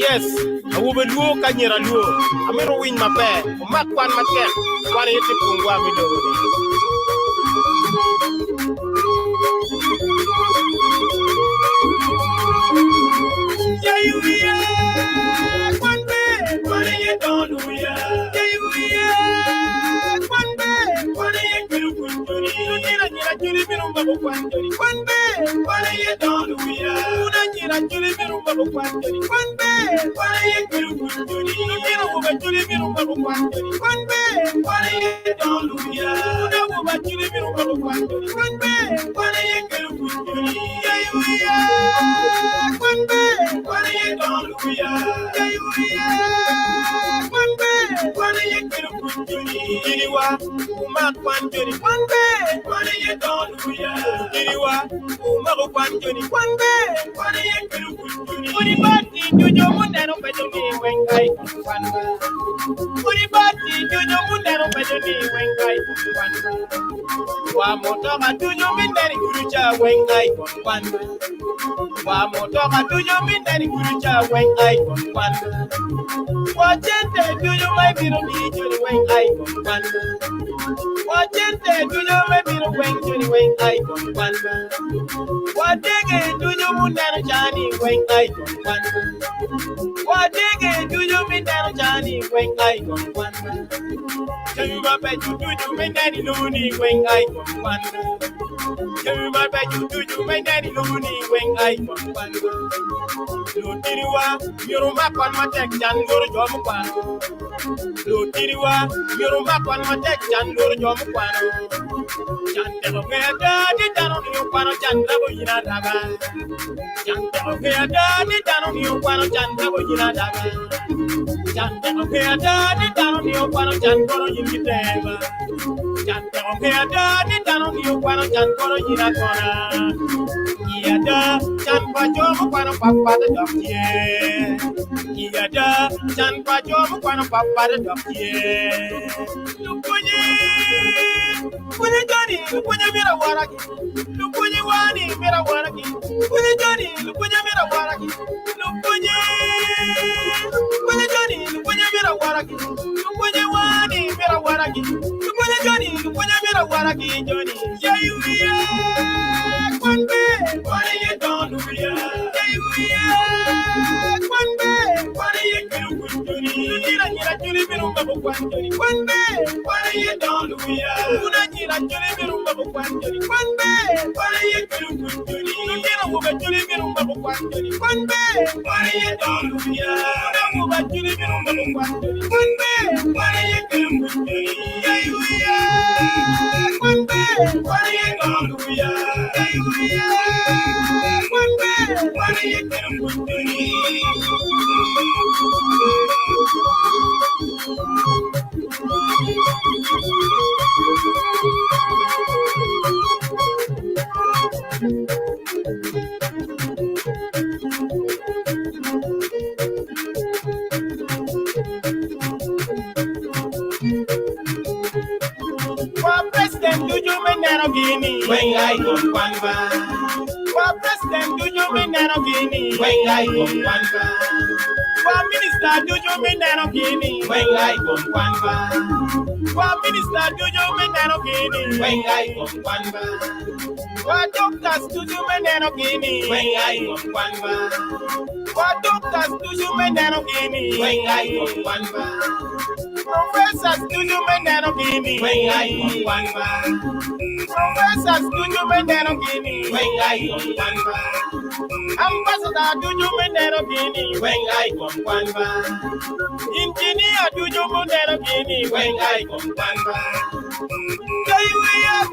Yes, awobe lwo ka anyira lwo, amito wuwiny maber, wumak kwan matek, kwan aye tye pungwa me lobo-ni.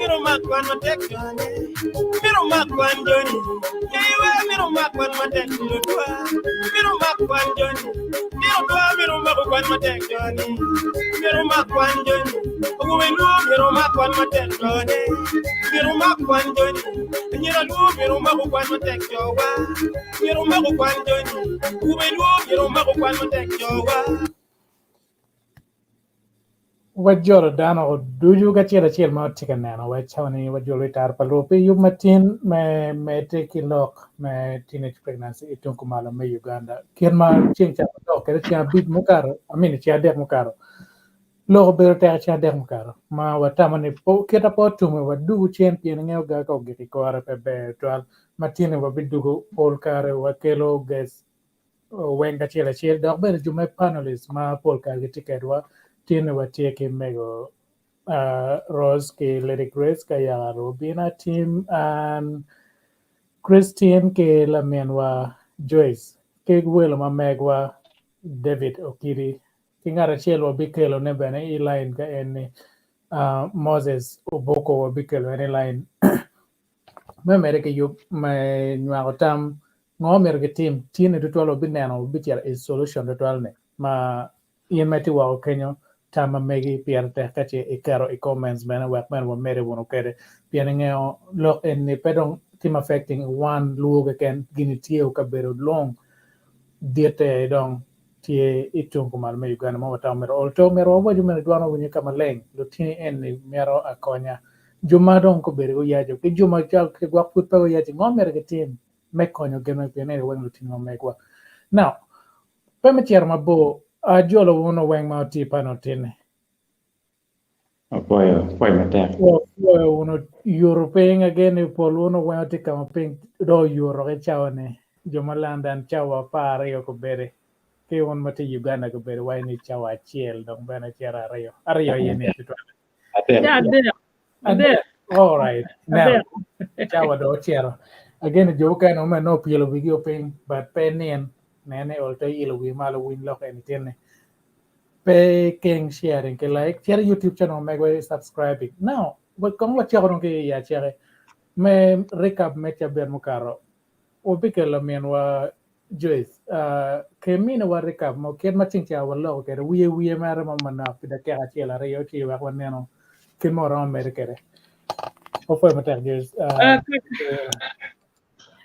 Myero omak kwan matek jone. Myero omak kwan joni. Yeiwa myero omak kwan matek lutwa. Myero omak kwan joni. Myero twa myero omako kwan matek joni. Myero omak kwan joni. Awobe luo myero omak kwan matek jone. Myero omak kwan joni. Anyira luo myero omako kwan matek jowa. Myero omako kwan joni. Awobe luo myero omako kwan matek jowa. Wajolo dano ducu kacel acel ma watye ka neno wa cawa ni wajolo i tara pa lubo pi yub matin me medde ki lok me teenage pregnancy i tung kumalo me Uganda. Kit ma ceng ca waloko kwede ceng abic mukato, I mean ceng adek mukato, lok obedo tek i ceng adek mukato ma watamo ni kita pe otume wadugu cen pien ingeyo ga ka ogik i kore pe ber tutwal ma tye-ni wabidugo pol kare wakelo guest weng kacel acel dok bene jo me panelist ma pol kare gitye kedwa tye ni watye ki mego uh, Rose ki Lady Grace ka yaka Rubina team and Christine ki laminwa Joyce ki welo ma megwa David Okidi ki ngat acel wabikelo ne bene i line ka en ni uh, Moses Oboko wabikelo en i line me mere ki yub me nywako tam Ngo myero gitim? Tye-ni tutwal wabineno wabicito i solution tutwal ni ma in ma itye woko kenyo tam ma megi pire tek ka ce iketo i comments bene wek bene wamede wunu kede pien ingeyo lok eni pe dong tye ma affecting wan luo keken gini tye kabedo long ditte dong tye i tung kumalo me Uganda ma watamo myero ol to myero wawacu mene dwan wawinyo ka maleng lutini eni mito akonya jo ma dong gubedo guyaco ki jo ma gwok pud pe guyaco ngo myero gitim? me konyo gin weng pien eni weng lutino ma megwa. Now, pe me cito mabor, ajolo wunu weng ma wutye i panel tinni. Apwoyo, apwoyo matek. Apwoyo wunu yuto piny again ni pol wunu weng wutye ka ma piny dong oyuto ki cawa ni jo ma London cawa 12 kobedi ki wun ma tye Uganda kobedi waci ni cawa acel dong bene cito aryo aryo aye ni tutwal. Adek. Adek. Adek. All right. Now, cawa dong ocito. Again, jo mukene ome nongo opyelo wigi piny, but pe nin. Nene ol te ilo wi malo winy lok eni tinni. Pe keng sharing ki like. Cito YouTube channel megwa subscribing. Now, kong wacako dong ki i acaki. Me recap me cabit mukato. Wabikelo minwa Joyce, uh, ke miniwa recap mo kit ma ceng ca waloko kwede wiye wiye mere mo manok pi dakika acel aryo ci wek waneno kit ma waromo medo kwede. Wapwoyo matek Joyce. Uh,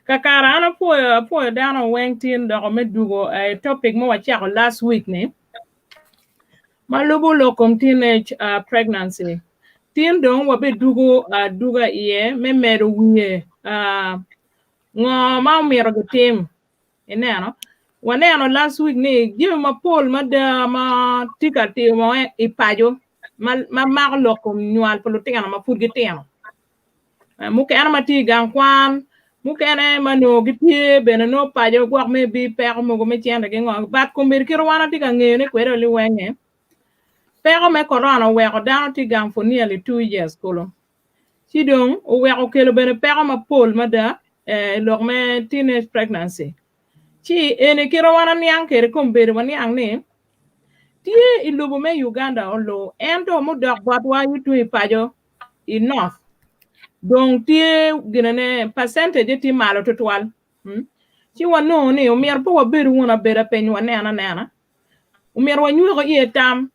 Kakara an apwoyo apwoyo dano weng tin doko me dugo eh, topic ma wacako last week ni ma lubo lok kom teenage uh, pregnancy. Tin dong wabidugo uh, duga iye me medo wiye uh, Ngo ma omyero gitim? Ineno? Waneno last week ni jami mapol mada ma tye ka timo i paco ma, ma mako lok kom nywal pa lutino ma pud gitino. Eh, mukene ma tye i gang kwan, mukene ma nongo gitye bene nongo paco gwok me bi peko mogo me cente ki ngo. But kombeddi kit wan watye ka ngeyone kwede liwenge, peko me korona oweko dano tye gang for nearly 2 years kulu. Ci dong oweko okelo bene peko mapol mada i lok me teenage pregnancy. Ci eni kit ma wan aniang kwede kombeddi waniang ni tye i lobo me Uganda olu ento mudok botwa tung i paco i north dong tye ginene percentage tye malo tutwal. Ci wanongo ni omyero pe wabed wunu abeda piny wanen anena omyero wanywako iye tam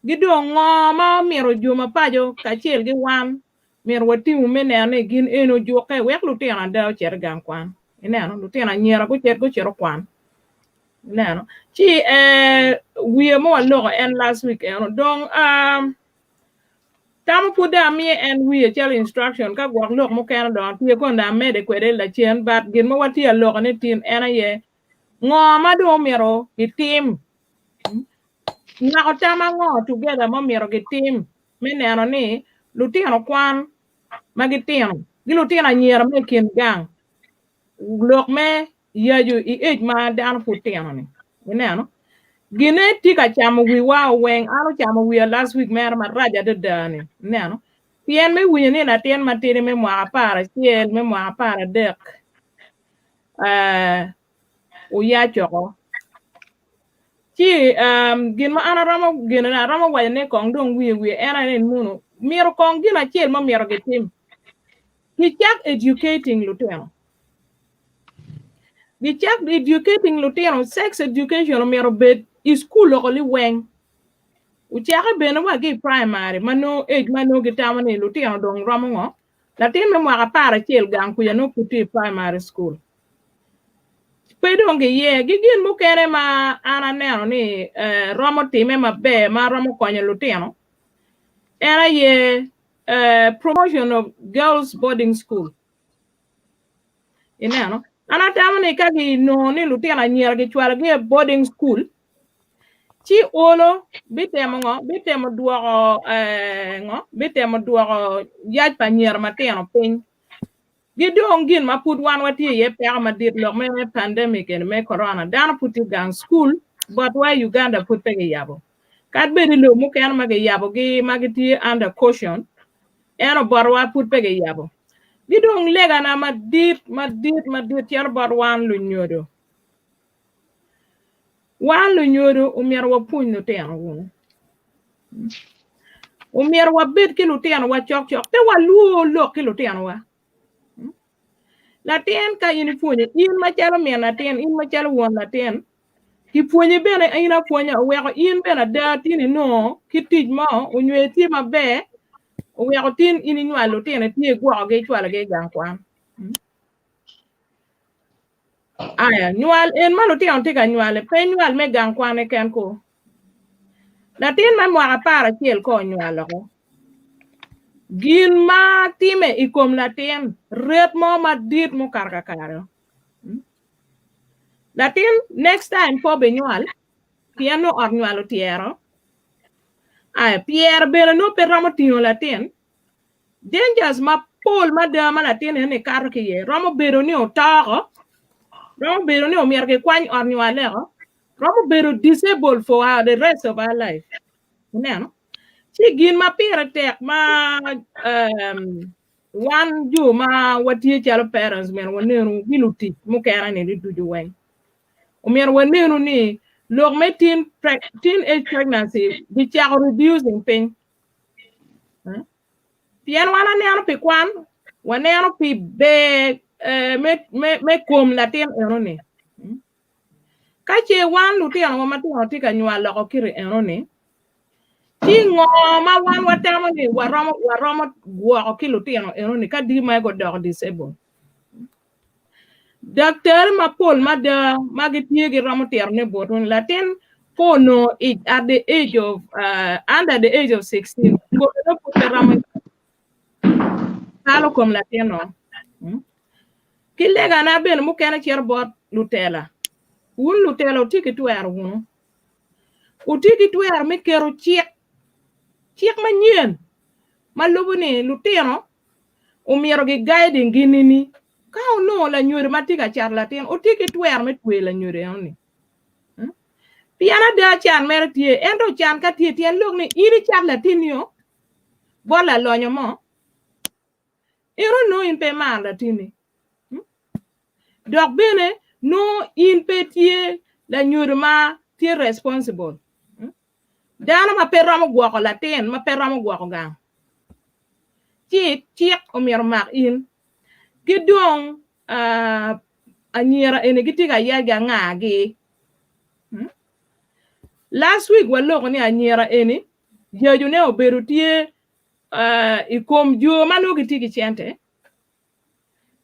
Gi dong, ngo ma omyero jo ma paco kacel ki wan myero watimu me neno ni gin eni ojukke wek lutino ada ocit i gang kwan? Ineno, lutino anyira gucit gucito kwan. Ineno, ci eh, wiye mo waloko en last week eno. Dong, um, tamo pud dong amiye en wiye calo instruction ka gwok lok mukene dong atye kono dong amede kwede lacen, but gin ma watye aloko ni tin en aye ngo ma dong omyero gitim Nywako tam ango together ma omyero gitim me neno ni lutino kwan ma gitino ki lutino anyira me i kin gang lok me yaco i age ma dano pud tino ni ineno gine tye ka camo wiwa weng an ocamo wiya last week mere marac adada ni ineno pien me winyo ni latin matidi me mwaka 11 me mwaka 13 eh, oyac oko. Ci um, gin ma an aromo gino ne aromo waco ne kong dong wiye wiye en aye ni munu myero kong gin acel ma myero gitim gicak educating lutino gicak educating lutino sex education omyero obed i school loko liweng ocake bene wa ki i primary ma nongo age ma nongo gitamo ni lutino dong romo ngo latin me mwaka 11 gang kuca nongo pud tye i primary school pe dong giye gi gin mukene ma an aneno ni eh, romo time maber ma romo konyo lutino en aye eh, promotion of girls boarding school ineno an atamo ni ka ginongo ni lutino anyira gicwalogi i boarding school ci olo bitemo ngo bitemo dwoko eh, ngo bitemo dwoko yac pa anyira matino piny Gidong gin ma pud wan watye iye peko madit lok me pandemic eni me corona dano pud tye gang school botwa i Uganda pud pe giyabo kadi bed i lobo mukene ma giyabogi ma gitye under caution ento botwa pud pe giyabo gidong legana madit madit madit cito bot wan lunyodo wan lunyodo omyero wapwony lutino wunu Omyero wabed ki lutinowa cokcok, pe walwor lok ki lutinowa. Latin ka in ipwonye, in macalo min latin, in macalo won latin, kipwonyi bene in apwonya oweko in bene ada tin inongo ki tic mo onyo itye maber oweko tin in inywalo lutino itye igwokogi icwalogi i gang kwan. Aya, nywal en ma lutino tye ka nywale pe nywal me gang kwan keken ko. Latin me mwaka 11 ka onywalo ko, gin ma time i kom latin ret mo madit mukato kakare. Latin next time pe obinywal pien nongo ot nywal otyero. Aya, pyere bene nongo pe romo tingo latin. Dangers mapol mada ma latin eni kato ki iye romo bedo ni otoko, romo bedo ni omyero kikwany ot nywaleko, romo bedo disabled for our, the rest of our life. Ineno? Ci gin ma pire tek ma um, wan jo ma watye calo parents myero wanenu ki lutic mukene ni ducu weng. Omyero wanenu ni lok me teen, teen age pregnancy gicako reducing piny. Pien wan aneno pi kwan, waneno pi ber eh, me, me, me kom latin eno-ni. Ka ce wan lutinowa matino tye ka nywal loko kiti eno-ni, ci ngo ma wan watamo ni waromo, waromo gwoko ki lutino eno-ni ka di ma gudoko disabled? Daktari mapol mada ma gitye giromo tito ne botwu ni latin ka onongo ic at the age of uh, under the age of 16 kome nongo pud pe romo kalo kom latin-no. Mm. Ki legana bene mukene cito bot lutela. Wun lutela wutye ki twero wunu. Wutye ki twero me keto cik, cik manyen ma lubo ni lutino omyero gi guiding gi nini. Ka onongo lanyodo ma tye ka cato latin, otye ki twero me tweyo lanyodo eno-ni. Hmm? Pien ada can mere tye, ento can ka tye tyen lok ni in icat latinni-o bot lalonyo mo, eno nongo in pe imaro latinni. Hmm? Dok bene nongo in pe tye lanyodo ma tye responsible. Hmm? Dano ma pe romo gwoko latin, ma pe romo gwoko gang. Ci cik omyero omak in. Ki dong uh, anyira eni gitye ka yagi angagi. Hmm? Last week waloko ni anyira eni yacone obedo tye uh, i kom jo ma nongo gitye ki cente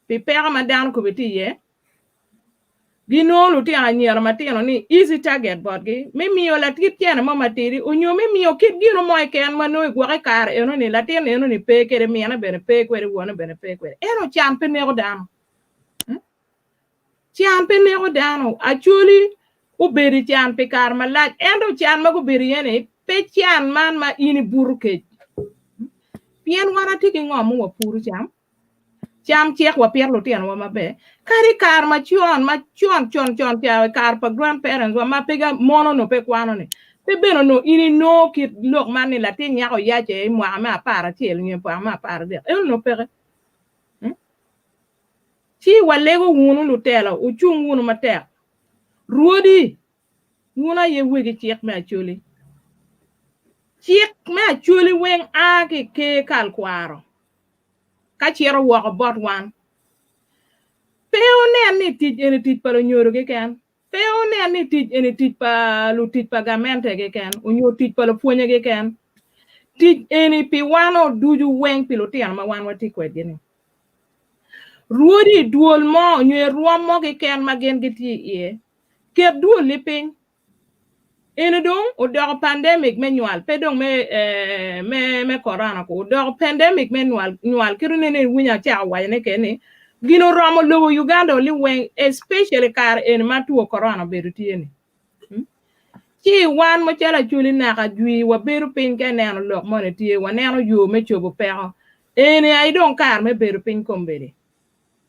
pi peko ma dano kobe tye iye. Ginongo lutino anyira matino ni easy target botgi me miyo latit cene mo matidi onyo me miyo kit gino mo keken ma nongo igwoko i kare eno ni latin eno ni pe kwede mine bene pe kwede wone bene pe kwede. Ento can pe neko dano. Hmm? Can pe neko dano. Acholi obedo i can pi kare malac ento can ma gubedo iye ni pe can man ma in ibuto kec. Pien wan atye ki ngom ma wapuro cam, cam cek wapito lutinowa maber. Kadi i kare macon, macon con con ca i kare pa grandparents wa ma pe ga mon onongo pe kwano ni, pe bene onongo in inongo kit lok man ni latin nyako oyace i mwaka me 11 nyo i mwaka me 13. En onongo peke. Hmm? Ci walego wunu lutelo, wucung wunu matek. Rwodi! Wun aye wegi cik me Acholi. Cik me Acholi weng a ki i ker kal kwaro ka cito woko bot wan. Pe wunen ni tic eni tic pa lunyodo keken. Pe wunen ni tic eni tic pa lutic pa gamente keken onyo tic pa lupwonye keken. Tic eni pi wan o ducu weng pi lutino ma wan watye kwedgi ni. Rwodi i dwol mo onyo i rwom mo keken ma gin gitye iye, ket dwolli piny. Eni dong odoko pandemic me nywal, pe dong me, eh, me, me corona ku, odoko pandemic me nywal, nywal. Kit onene iwinyo acako waco ne kene ni, gin oromo lobo Uganda oli weng, especially kare eni ma two corona obedo tye ni. Hmm? Ci wan macalo Acholi naka jwi wabedo piny ka ineno lok moni tye, waneno yo me cobo peko. Eni aye dong kare me bedo piny kombeddi.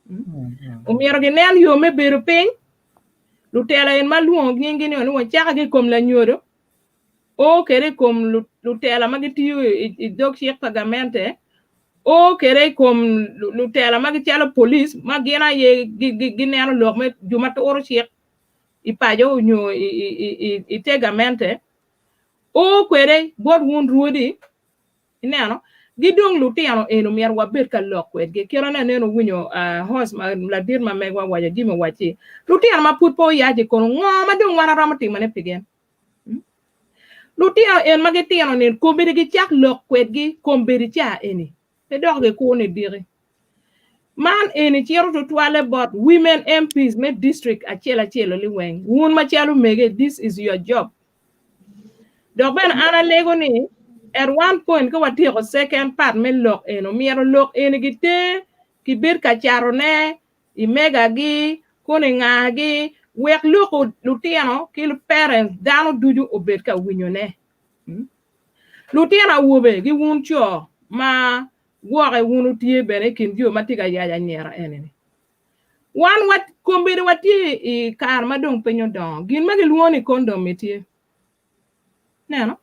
Hmm? Omyero ginen yo me bedo piny, Lutela en ma lwongo nyinggi ni wacaka ki i kom lanyodo, o kede i kom lutela ma gitiyo i dog cik pa gamente, o kede i kom lutela ma gicalo police ma gin aye gineno lok me jo ma turo cik i paco nyo i te gamente, o kwede bot wun rwodi. Ineno? Gi dong lutino eni omyero wabed ka lok kwedgi. Kit ma aneno owinyo host ma ladit ma megwa waco Jimmy owacci lutino ma pud pe oyaci kono ngo ma dong wan aromo timone pi gin? Hmm? Lutino en ma gitino ni kombeddi gicak lok kwedgi kombeddi ca eni pe dok gikur ni diki. Man eni cito tutwalle bot women MPs me district acel acel liweng. Wun macalo mege this is your job. Dok bene an alego ni at one point ka watyeko second part me lok eni omyero lok eni giter kibed ka catone i mega gi kono i nga gi wek lok lutino ki parents dano ducu obed ka winyone. Lutino awobe gi wun co ma gwoke wun wutye bene i kin jo ma tye ka yaco anyira eni ni. Wan wa kombeddi watye i kare ma dong piny odongo. Gin ma gilwongo ni kondom-mi tye. Ineno?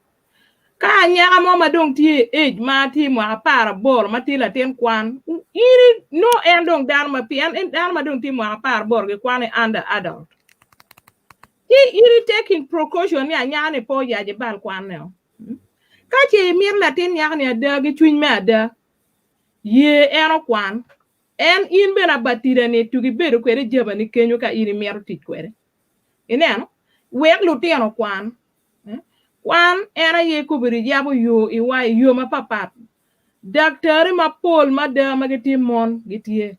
Ka anyaka mo ma dong tye i age ma tye mwaka 18 ma tye latin kwan, in inongo en dong dano ma pien en dano ma dong tye mwaka 18 gikwano i under adult. Ci in i taking precaution ni anyaka-ni pe oyac ibal kwanne-o. Ka ce imito latin nyako-ni ada ki cwiny me ada, ye en okwan. En in bene abatida-ni tugi bedo kwede i jabani kenyo ka in imito tic kwede. Ineno? Wek lutino okwan. Kwan en aye kobedo yabo yo iwa i yo mapapat. Daktari mapol mada ma gitye mon gitye.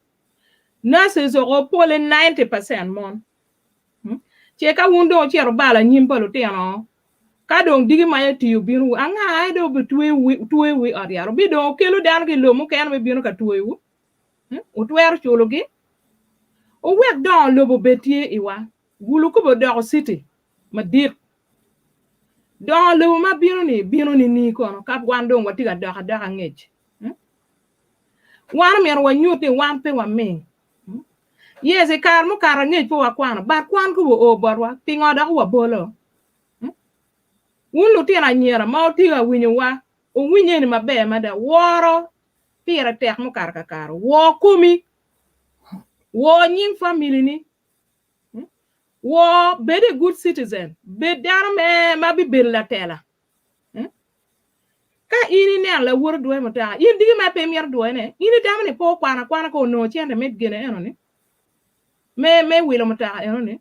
Nurses oko pole 90% mon. Ce ka wun dong wucito wubalo anyim pa lutino, ka dong diki mac otiyo obinowu, anga aye dong obitweyowu i ot yat? Wubidong wukelo dano ki i lobo mukene me bino ka tweyowu? Wutwero culogi? Wuwek dongo lobo obed tye iwa. Gulu kome odoko citi madit. Dongo lobo ma bino-ni bino nini kono ka wan dong watye ka dok adoka angec? Wan omyero wanyut ni wan pe waming. Yes, i kare mukato angec pe wakwano, but kwan kong oo botwa, pingo dok wabolo? Wun lutino anyira ma wutye ka winyowa, wuwiny eni maber mada, woro pire tek mukato kakare. Wor komi, wor nying family-ni, wor, bed a good citizen, bed dano me ma bibedo latela. Ka in ineno lawoti dwoyo mutoka, in diki ma pe imito dwoyone, in itamo ni pe okwano akwana ka onongo cente me gine enoni, me, me wilo mutoka enoni.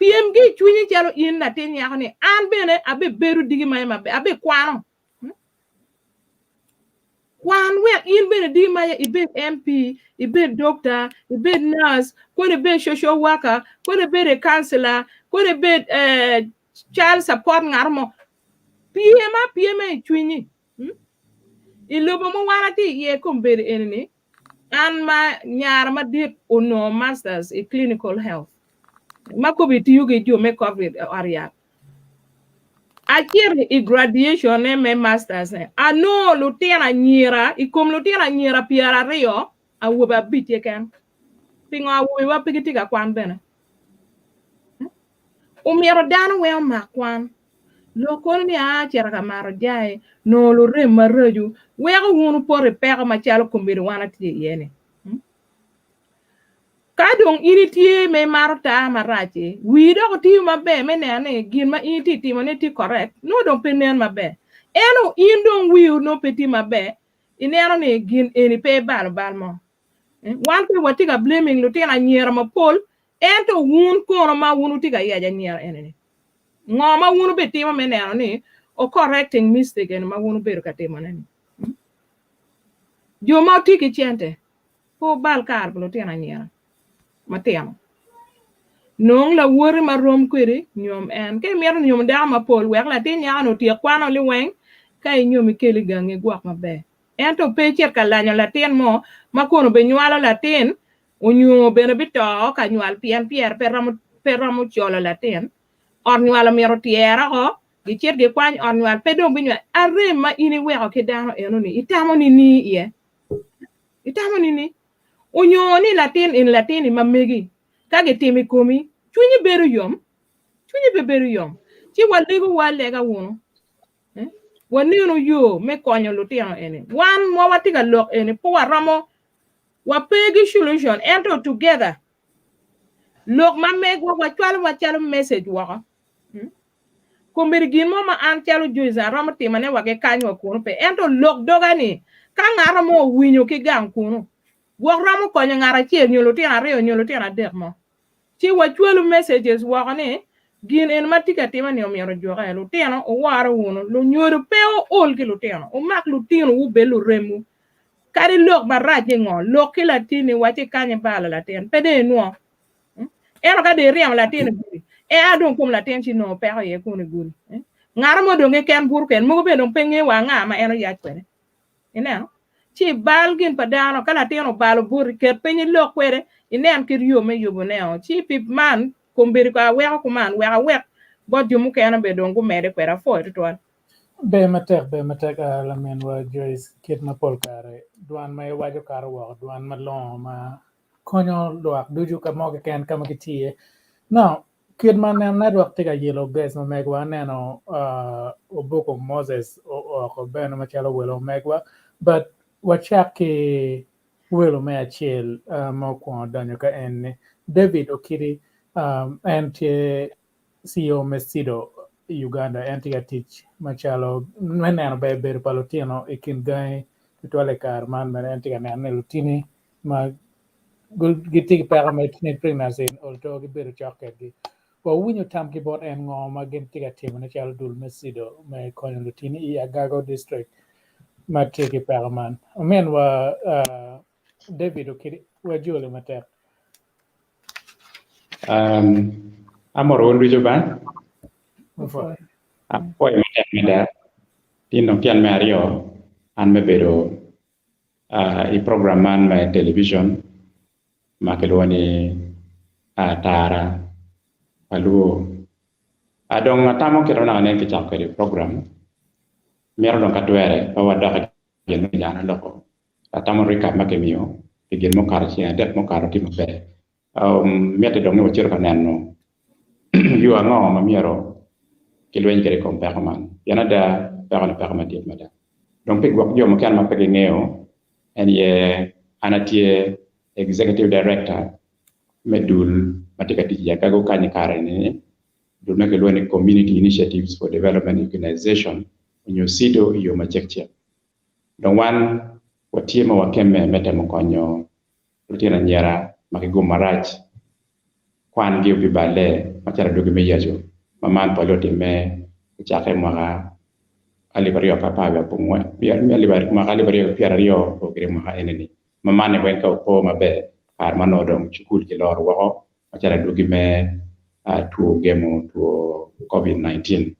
Pyem ki i cwinyi calo in latin nyako ni, an bene abibedo diki ma maber, abikwano. Kwan wek in bene diki ma ibed MP, ibed doctor, ibed nurse, kono ibed social worker, kono ibed a counselor, kono ibed eh, child support ngat mo. Pyem apyema i cwinyi. Hmm? I lobo ma wan atye iye kombeddi eni-ni, an ma nyara madit onongo masters i clinical health ma kobo itiyo ki jo me covid i ot yat. Acito i graduation ne me masters ne, anongo lutino anyira, i kom lutino anyira 20, awobe abic keken. Pingo awobewa pe gitye ka kwan bene? Omyero dano weng omak kwan. Lok kono ni aa cito ka mato jai, nongo lurem maraco, weko wun wupoto i peko macalo kombeddi wan atye iye-ni. Ka dong in itye ma imato taa marac-ci, wii dok otiyo maber me neno ni gin ma in itye timone tye correct, nongo dong pe nen maber. Ento in dong wii nongo pe tye maber, ineno ni gin eni pe ibalo bal mo. Wan pe watye ka blaming lutino anyira mapol, ento wun kono ma wun wutye ka yaco anyira eni-ni, ngo ma wun wubitimo me neno ni o correcting mistake eni ma wun wubedo ka timone-ni? Jo ma wutye ki cente, Pe wubal kare pa lutino anyira matino. Nong lawoti ma rom kwedi, nyom en. Ka imito nyomo dako mapol, wek latin nyako-ni otyek kwano liweng, ka inyom ikel i gangi igwok maber. Ento pe icit ka lanyo latin mo ma kono binywalo latin onyo bene bito ka nywal pien pyere pe romo pe romo colo latin. Ot nywal omyero otyere oko, gicit gikwany ot nywal pe dong binywal. Arem ma in iweko ki dano enoni itamo nining iye? Itamo nini? Onyo ni latin eni latini ma megi ka gitimo i komi cwinyi bedo yom? Cwinyi pe bedo yom. Ci walego wa alega wunu. Eh? Wanenu yo me konyo lutino eni. Wan ma watye ka lok eni pe waromo wape ki solution ento together lok ma megwa wacwalo macalo message woko. Hmm? Kombeddi gin mo ma an calo Joyce aromo timone wa ki kany wa kunu pe, ento lok doga ni ka ngato mo owinyo ki gang kunu, gwok romo konyo ngat acel nyo lutino aryo nyo lutino adek mo. Ci wacwalu messages woko ni gin eni ma tye ka time ni omyero ojuke. Lutino wuwore wunu, lunyodo pe wuol ki lutino, wumak lutinowu obed luremwu. Kadi lok marac ni ngo, lok ki latinni waci kany ibalo latin, pe dong inwo. Ento ka dong iryemo latin i gudi, ea dong kom latin ci nongo peko iye kun i gudi. Ngat mo dong keken buto kwede, mogo bene dong pe ngeyo wa anga ma en oyac kwede. Ineno? Ci bal gin pa dano, ka latin obalo boti, ket piny ilok kwede, inen kit yo me yubone-o. Ci pi man, kombeddi ko aweko kuman, wek awek bot jo mukene bene dong gumede kwede. Apwoyo tutwal. Ber matek, ber matek laminwa Joyce, kit ma pol kare dwan ma iwaco kato woko dwan malongo ma konyo lwak ducu ka mo keken ka ma gitye iye. Now, kit ma aneno network tye ka yelo guest ma megwa aneno uh, Obuku Moses oko bene macalo welo megwa but wacak ki welo me acel uh, ma okwongo donyo ka en ni David Okidi um, en tye CEO me CIDO i Uganda en tye ka tic macalo me neno ber bedo pa lutino i kin gangi tutwal i kare man bene en tye ka neno ni lutini ma gitye ki peko me teenage pregnancy olto gibedo cok kwedgi. Wawinyo tam ki bot en ngo ma gin tye ka timone calo dul me CIDO me konyo lutini i Agago district ma tye ki peko man. Ominwa uh, David Okidi wajoli matek. Um, amoro wun ducu ba. Apwoyo matek mada. Tin dong tyen me aryo an me bedo i program man me television ma kilwongo ni Tara pa Luo. Dong atamo kit ma naka nen kicako kwede program, mito dong ka twere pe wadok i gin ma dano loko. Atamo recap ma kimiyo pi gin mukato ceng adek mukato tye maber. Mitte dong ni wacito ka neno yo ango ma myero kilweny kwede i kom peko man, pien ada peko-ni peko madit mada. Dong pi gwok jo mukene ma pe gingeyo, en aye an atye Executive Director me dul ma tye ka tic i Agago kany i kare-ni, dul ma kilwongo ni Community Initiatives for Development Organization nyo CIDO i yo macek cek. Dong wan watye ma wakemme me temo konyo Lutino anyira ma gigum marac kwangi obiballe macalo adwogi me yaco ma man pole otimme ocakke i mwaka 2024 o kwede i mwaka eni-ni ma man-ni weng ka opo maber kare ma onongo dong cukul kiloro woko macalo adwogi me two gemo two covid 19.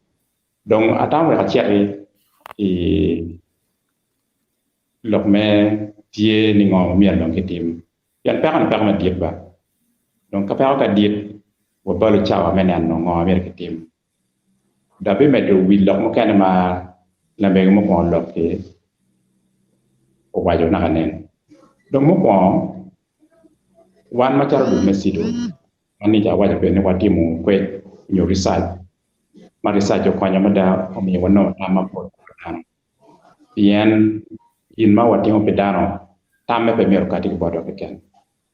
Dong atamo wek aciti i Lok me tye ni ngo ma myero dong kitim? Pien peko-ni peko madit ba. Dong ka peko ka dit, wabalo cawa me neno ngo ma myero kitim. Dok abimedo wi lok mukene ma lamego mukwongo lok-ki owaco naka nen. Dong mukwongo, wan macalo dul me CIDO, ma nica awaco kwede ni watimo kwed nyo research, ma research okonyo mada omiyo wanongo tam mapol pa dano. Pien gin ma watimo pi dano, tamme pe myero okati ki botwa keken.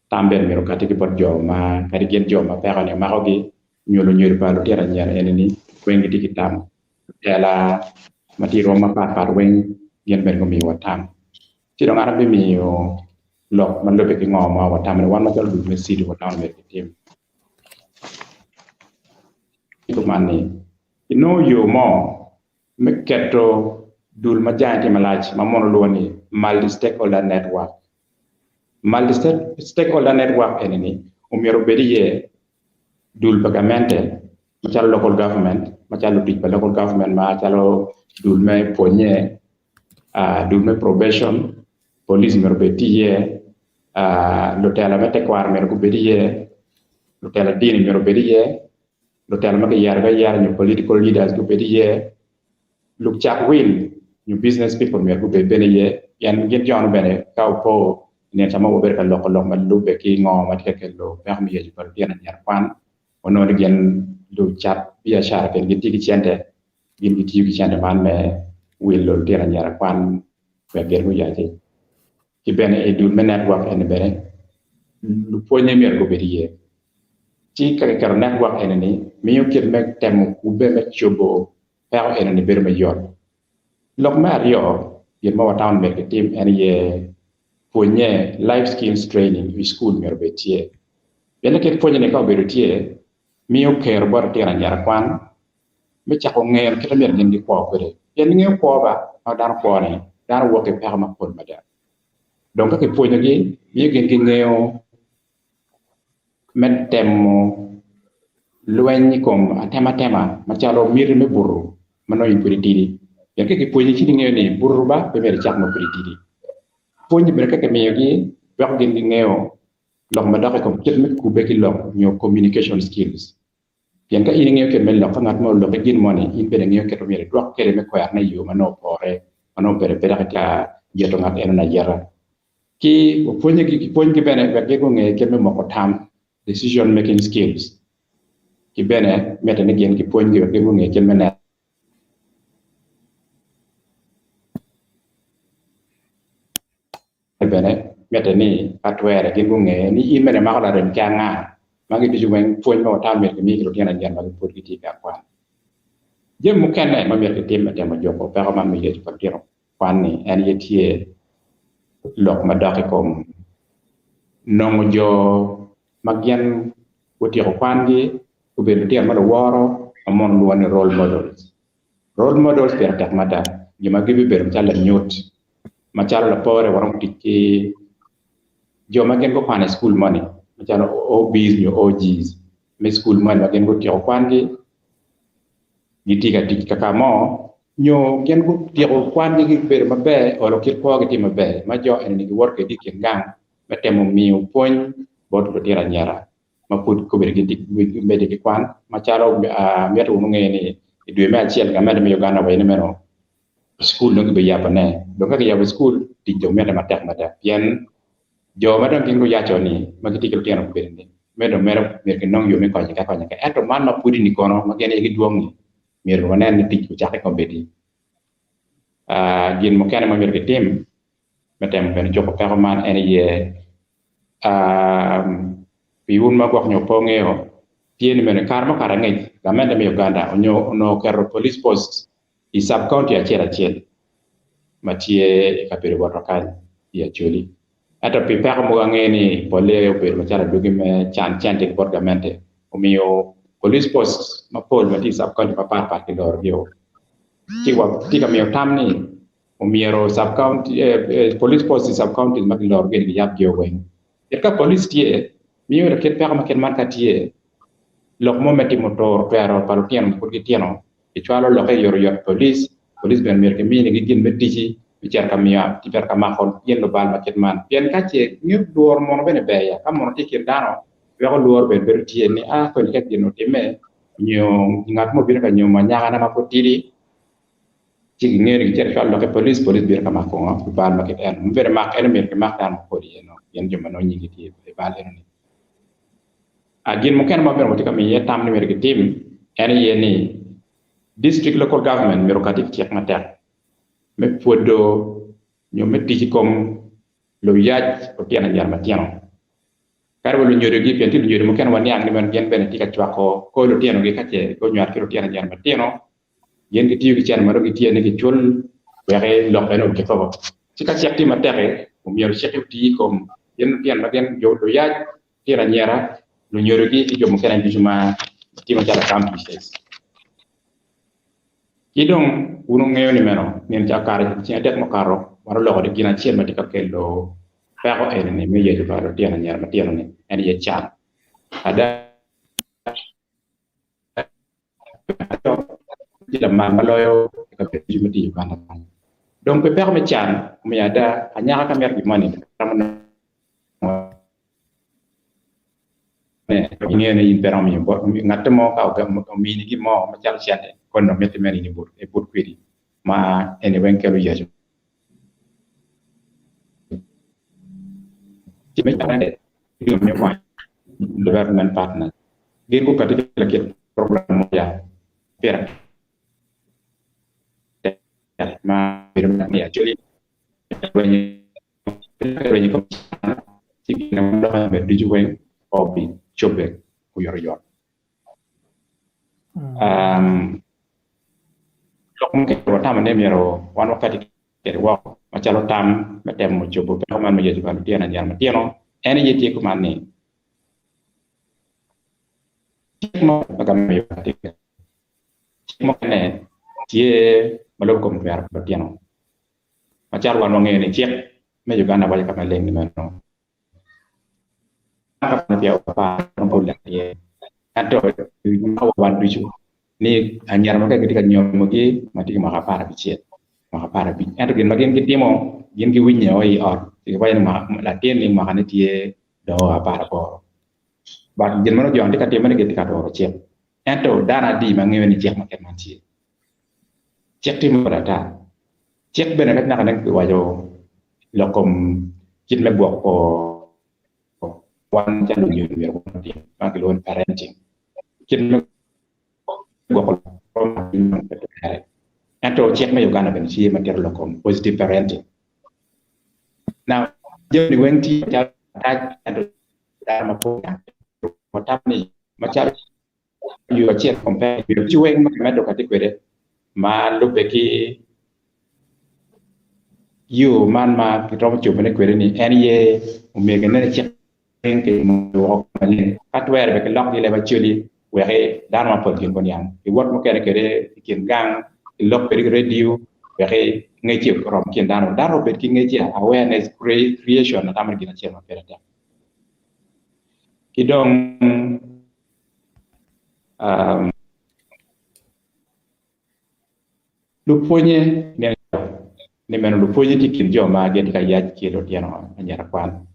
Tam bene myero okati ki bot jo ma kadi gin jo ma peko-ni omakogi nyo lunyodo pa lutino anyira eni-ni weng gitye ki tam. Lutela ma tye i rwom mapatpat weng gin bene gumiyowa tam. Ci dong an abimiyo lok ma lubbe ki ngo ma watamo ni wan macalo dul me CIDI watamo ni myero kitim. Kuman ni, inongo yo mo me keto dul ma jange tye malac ma mono lwongo ni Multi-Stakeholder Network. Multi-Stakeholder Network eni-ni omyero obed iye dul pa gamente macalo local government, macalo lutic pa local government macalo dul me pwonye, dul me probation, police myero obed tye iye, lutela me tekwaro myero gubed iye, lutela dini myero obed iye, lutela ma kiyerogi ayera nyo political leaders gubed iye, lucat wil nyo business people myero gubed bene iye pien gin jo-nu bene ka opo i nino ca ma wabedo ka loko lok ma lubbe ki ngo ma tye ka kelo peko me yeco pa lutino anyira kwan, wanongo ni gin lucat biacara pien gitye ki cente, gin gitiyo ki cente man me wilo lutino anyira kwan wek gin guyaci. Ki bene i dul me network eni bene lupwonye myero gubed iye. Ci ka kiketo network eni ni miyo kit me temo kubbe me cobo peko eni ni bedo mayot. Lok me aryo gin ma watamo ni myero kitim en aye pwonye, life skills training, i cukul myero obed tye. Pien ni kit pwonye ni ka obedo tye miyo kero bot litino anyira kwan me cako ngeyo kit ma myero gin gikwo kwede. Pien ingeyo kwo ba ma dano kwo ni, dano wok ki peko mapol mada. Dong ka kipwonyogi, miyo gin gingeyo me temo lweny i kom atematema macalo miti me buto ma nongo in pud itidi. Pien ka kipwonyi ci gingeyo ni buto ba pe myero icak ma pud itidi. Pwony-nyi bene ka kimiyogi weko gin gingeyo lok madok i kom kit me kubbe ki lok nyo communication skills. Pien ka in ingeyo kit me lok, ka ngat mo oloki gin moni, in bene ingeyo kit ma myero idwok kwede me kwerone i yo ma nongo opore, ma nongo obedo abeda ka yeto ngat enoni ayeta. Ki wapwonyegi, kipwonygi bene wek gin gunge kit me moko tam, decision making skills, ki bene mitte ni gin kipwonygi wek gin gunge kit me neno. Bene mitte ni ka twere gin gunge ni in bene imako larem ki anga. Magi ducu weng pwony ma watamo myero kimi ki lutino anyira ma pud gitye ka kwan. Jami mukene ma myero kitim me temo juko peko man me yec pa lutino kwan-ni en aye tye lok madok i kom nongo jo ma gin gutyeko kwangi gubedo lutino ma luworo ma mono lwongo ni role models. Role models pire tek mada, jo ma gibibedo macalo lanyut, macalo lapore waromo tic ki jo ma gin gukwano i cukul moni macalo OBs nyo OGs me cukul moni ma gin gutyeko kwangi gitye ka tic kaka mo nyo gin gutyeko kwangi gibedo maber olo kit kwogi tye maber ma jo eni giwoto kwede i kin gang me temo miyo pwony bot lutino anyira. ma pud kobedo gimedde ki kwan. Macalo myero wun wunge ni i dwe me acel gamente me Uganda owaco ni meno cukul dong gibiyabone. Dong ka kiyabo cukul tic dong mitte matek mada pien jo ma dong gin guyaco ni ma gitye ki lutino gubedo ni me dong mere myero ginong yo me konyogi akonya ento man ma pudi ni kono ma gin aye gidwong-ngi myero wanen ni tic ocakke kombeddi. Gin mukene ma myero kitim me temo bene juko peko man en aye Pi wun ma gwok nyo pe wungeyo, tye ni meno i kare mukato angec, gamente me Uganda onongo oketo police post i sub county acel acel ma tye i kabedo botwa kany i Acholi. Ento pi peko mogo angeyo ni polle obedo macalo adwogi me can cente ki bot gamente omiyo police post mapol ma tye i sub county mapat pat kilorogio. Ci watye ka miyo tam ni Omyero sub county police post i sub counties ma kiloro gin giyab gio weng. Pien ka police tye, miyo lakit peko ma kit man ka tye, lok mo me timo turo twero pa lutino ma pud gitino, kicwalo lokke oyotoyot i police, police bene myero kiminigi gin me tici me cito ka miyo cito ka mako gin lubal ma kit man. Pien ka ce ngeyo lworo mono bene ber ya, ka mono tye i kin dano, weko lworo bene bedo tye ni a koni ka gin otimme nyo ngat mo obino ka nyomo anyakana ma pud tidi, ci gingeyo ni gicito gicwalo lok i police, police bino ka mako ngo pi bal ma kit eno. Myero mak eno myero kimak dano mapol iye no pien jo ma nongo nyingi tye i bal eno ni. Gin mukene ma myero watye ka miyo iye tam ni myero gitim en aye ni district local government myero okati ki cik matek me pwodo nyo me tic i kom luyac lutino anyira matino. Kadi wa lunyodogi, pien tye lunyodo mukene waniang ni meno gin bene tye ka cwako kor lutinogi ka ce gunywat ki lutino anyira matino, gin gitiyo ki cente ma dong gitye ni gicul wek lok eno ogikoko. Ci ka cik tye matek-ki, omyero cik-ki oti i kom gin lutino ma gin jo luyac, lutino anyira, lunyodogi ki jo mukene ducu ma tye macalo accomplices. Ki dong wun wungeyo ni meno nino ca okato ceng adek mukato wan oloko ni gin acel ma tye ka kelo peko eni-ni me yeco pa lutino anyira matino-ni en aye can. Ada, tye lamal ma loyo i kabedo ducu ma tye i Uganda kany. Dong pi peko me can, omiyo ada, anyaka ka mito gin moni romo nongo ne ingeyo ni in pe iromo miyo bot ngat mo ka omini gin mo macalo cente koni dong mitte mere in ibut kwedi ma eni weng kelo yaco. Development partners gin gukati ki lakit program mo ya pire tek ma bedo ni actually lwenyo i kom can ci gin ma dok ber ducu weng obicobbe oyotoyot. Lok mukene watamo ni myero wan wakati kwede woko macalo tam me temo cobo peko man me yeco pa lutino anyira matino en aye tye kuman ni cik mo pa gamente cik mukene tye ma lubo kom twero pa lutino macalo wan wangeyo ni cik me Uganda waco ka maleng ni meno ento wan ducu ni anyira ma ka gitye ka nyomogi ma tye ki mwaka 16 mwaka 15 ento gin ma gin gitimo gin giwinye o i ot giwaco ni latin ni mwakane tye dong 18 but gin ma nongo jo ni tye ka timone gitye ka turo cik ento dano adi ma ngeyo ni cik ma kit man tye cik tye mapol ata cik bene ka naka nen kiwaco lok kom kit me gwoko wan calo lunyodo myero watim ma kilwongo ni parenting kit me gwoko ento cik me Uganda bene tye ma tito lok kom positive parenting now jami weng tye macalo atac ento dano mapol watamo ni macalo yo acel compare ci weng ma kimedo kati kwede ma lubbe ki yo man ma kiromo cobone kwede ni en aye omyero kinen cik ka twere bene kilok ki leb Acholi wek dano mapol gin guniang giwot mukene kwede i kin gang gilok kwede ki radio wek ngec orom i kin dano dano obed ki ngec awareness creation atamo ni gin acel ma pire tek ki dong lupwonye ni meno lupwonye tye i kin jo ma gin tye ka yac ki lutino anyira kwan.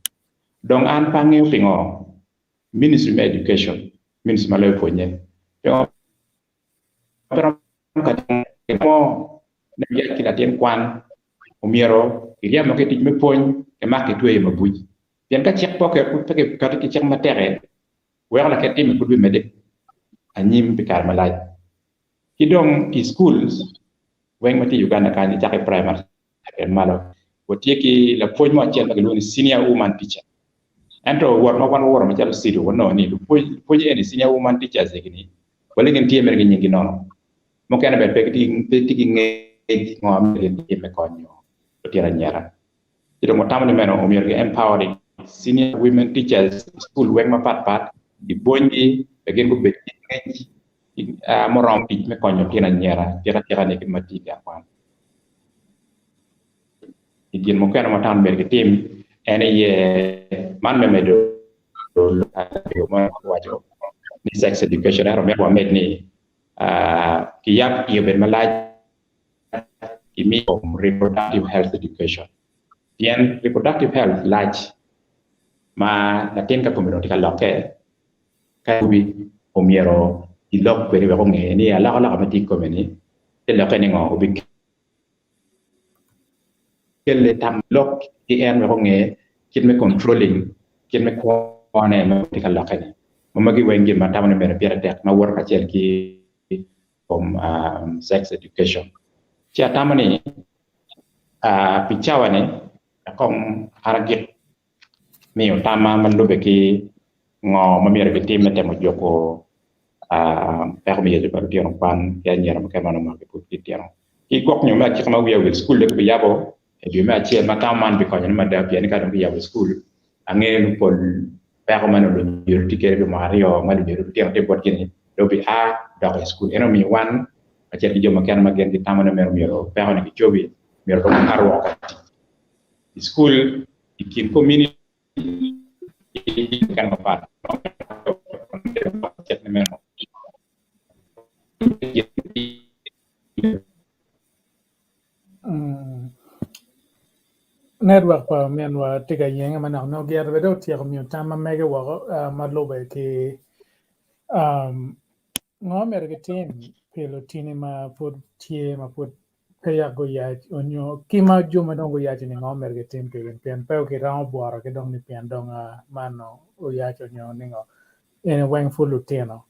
Dong an pe angeyo pingo Ministry me Education, Ministry ma loyo pwonye, pingo pe romo ka mo me yac ki latin kwan omyero kiryemo ki i tic me pwony kimak kitweyo i mabuc. Pien ka cik pe kiketo ki cik matek-ki, weko lakit time pud bimedde anyim pi kare malac. Ki dong i schools weng ma tye i Uganda kany nicako i primary kwede malo watye ki lapwony mo acel ma kilwongo ni senior woman teacher. Ento wot ma wan wawoto macalo CEDAW wanongo ni lupwony eni senior woman teachers egi-ni wele gin tye mere ki nyinggi nono. Mukene bene pe gitye ki ngec ngo ma myero gin gitim me konyo lutino anyira. Ci dong watamo ni meno omyero ki empowering senior women teachers i cukul weng mapat pat gipwonygi wek gin gubed ki ngec muromo tic me konyo lutino anyira tika tika ni kit ma tye i gang kwan. I gin mukene ma watamo ni myero gitim en aye man me medo ma waco ni sex education ento myero wamed ni kiyab iye obed malac imiyo reproductive health education pien reproductive health lac ma latin ka kome dong tye ka lokke ka omyero ilok kwede wek onge ni alokaloka ma tye i kome ni te lokke ni ngo obikelle tam lok ki en wek onge kit me controlling kit me kwone ma tye ka lokke ni ma magi weng gin ma atamo ni myero pire tek ma woto kacel ki kom sex education ci atamo ni pi cawa ni kong an agik miyo tamma ma lube ki. Ngo ma myero gitim me temo juko peko me yaco pa lutino kwan ki anyira mukene ma nongo mwakagi pud gitino? Ki gwok nyo me acika ma wiya owil cukul dong kibiyabo i dwe me acel ma tamo man bikonyone mada pien ni ka dong kiyabo cukul angeyo ni pol peko ma nongo lunyodo tye kwede pi mwaka aryo ma lunyodo lutino tye botgi-ni dong obia dok i cukul. Ento omiyo wan kacel ki jo mukene ma gin gitamo ni meno myero peko-ni kicobi myero dong wakato woko ka tic i cukul i kin komuniti mukene mapat. Network pa ominwa tye ka yenge manok nongo gire bene dong otyeko miyo tam ma mege woko ma lube ki ngo myero gitim pi lutini ma pud tye ma pud peya guyac onyo ki ma jo ma dong guyac ni ngo myero gitim pigi pien pe giromo bworo ki dong ni pien dong man oyac onyo ningo eni weng pud lutino.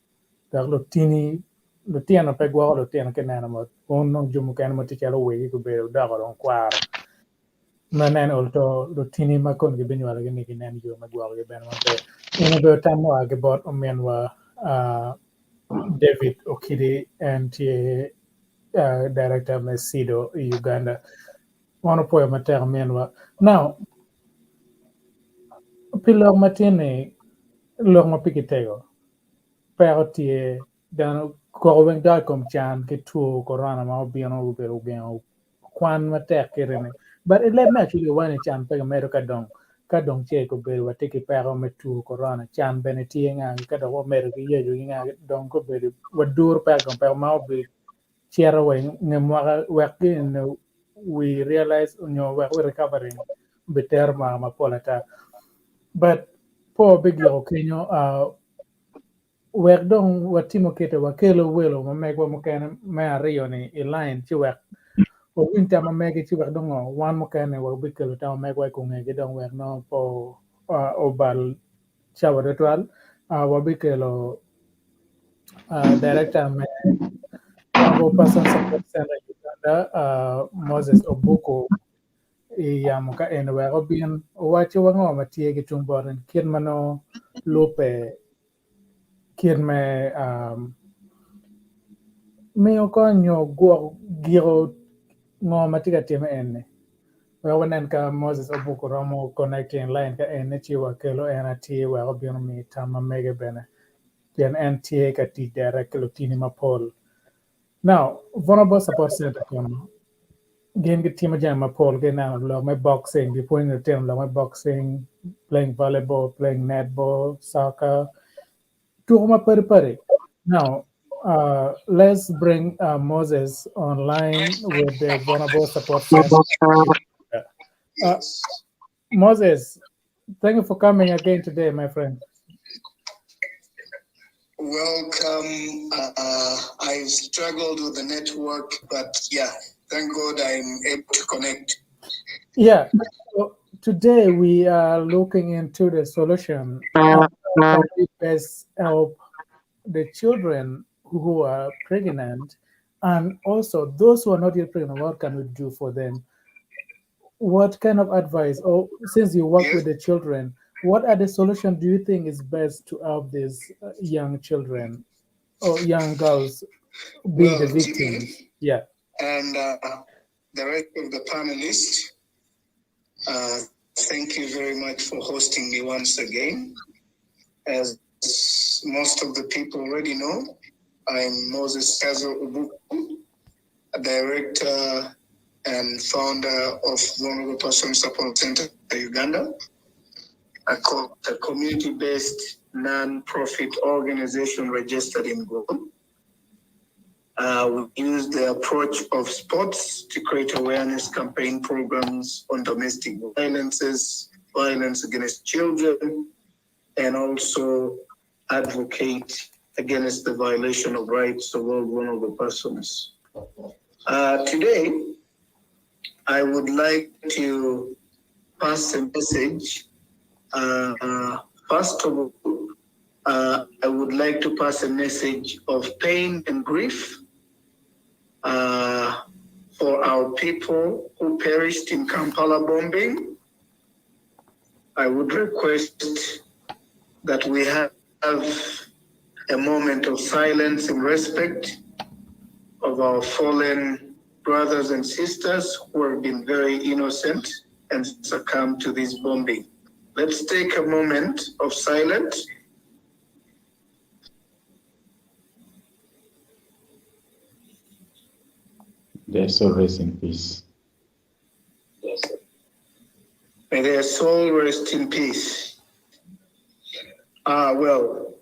Dok lutini, lutino pe gwoko lutino ki neno mot, kun nongo jo mukene ma tye calo wegi gubedo doko dong kwaro. Ma neno ol to lutini ma kong gibinywalogi ni ginen yo me gwokogi bene maber. En obedo tam mua ki bot ominwa David Okidi, en tye director me CIDO i Uganda. Wan opwoyo matek ominwa. Now, pi lok matin-ni, lok ma pigi tego. Peko tye, dano koko weng dok i kom can ki two korona ma obino obedo ogengo kwan matek kiti-ni. But i leb me acholi wani can pe kimedo ka dong ka dong ce obedo watye ki peko me two korona can bene tye nga ka dok wamedo ki yeco ki nga dong obedo waduro peko i kom peko ma obedo cito wa i nge mwaka wek gin we realize nyo wek we recovering obitero mwaka mapol ata. But po bigiko kenyo wek dong watimo kite wakelo welo ma megwa mukene me aryo ni i line ci wek wawiny tam ma megi ci wek dong wan mukene wabikelo tam ma megwa i kongegi dong wek nongo po obal cawa tutwal wabikelo director me Vulnerable Person Support Center Uganda Moses Obuku i yamo ka eni wek obin owacciwa ngo ma tye ki tung bote kit ma nongo lubbe kit me miyo kony nyo gwoko giko ngo ma tye ka timme eni wek wanen ka Moses Obuku romo connecting line ka eni ci wakelo en atir wek obin omi tam ma mege bene pien en tye ka tic direct ki lutini mapol. Now, Vulnerable Support Center kono gin gitimo jami mapol gineno lok me boxing gipwonyo lutino lok me boxing, playing volleyball, playing netball, soccer, tuko mapadi padi. Now, let's bring Moses online with the Vulnerable Support Center. Moses, thank you for coming again today, my friend. Welcome. I struggled with the network, but yeah, thank God I'm able to connect. Yeah. So today we are looking into the solution. How can we best help the children who are pregnant and also those who are not yet pregnant? What can we do for them? What kind of advice, or since you work with the children, what are the solutions do you think is best to help these young children or young girls being the Well, Jimmy, victims? Yeah. and the rest of the panelists, thank you very much for hosting me once again. As most of the people already know, I'm Moses Kazo Ubuku, a director and founder of Vulnerable Person Support Center Uganda, a community-based non-profit organization registered in Guam. We use the approach of sports to create awareness campaign programs on domestic violences, violence against children, and also advocate against the violation of rights of all vulnerable persons. Today, I would like to pass a message. First of all, I would like to pass a message of pain and grief for our people who perished in Kampala bombing. I would request that we have a moment of silence in respect of our fallen brothers and sisters who have been very innocent and succumbed to this bombing. Let's take a moment of silence. Their soul rest in peace. May their soul rest in peace. Well,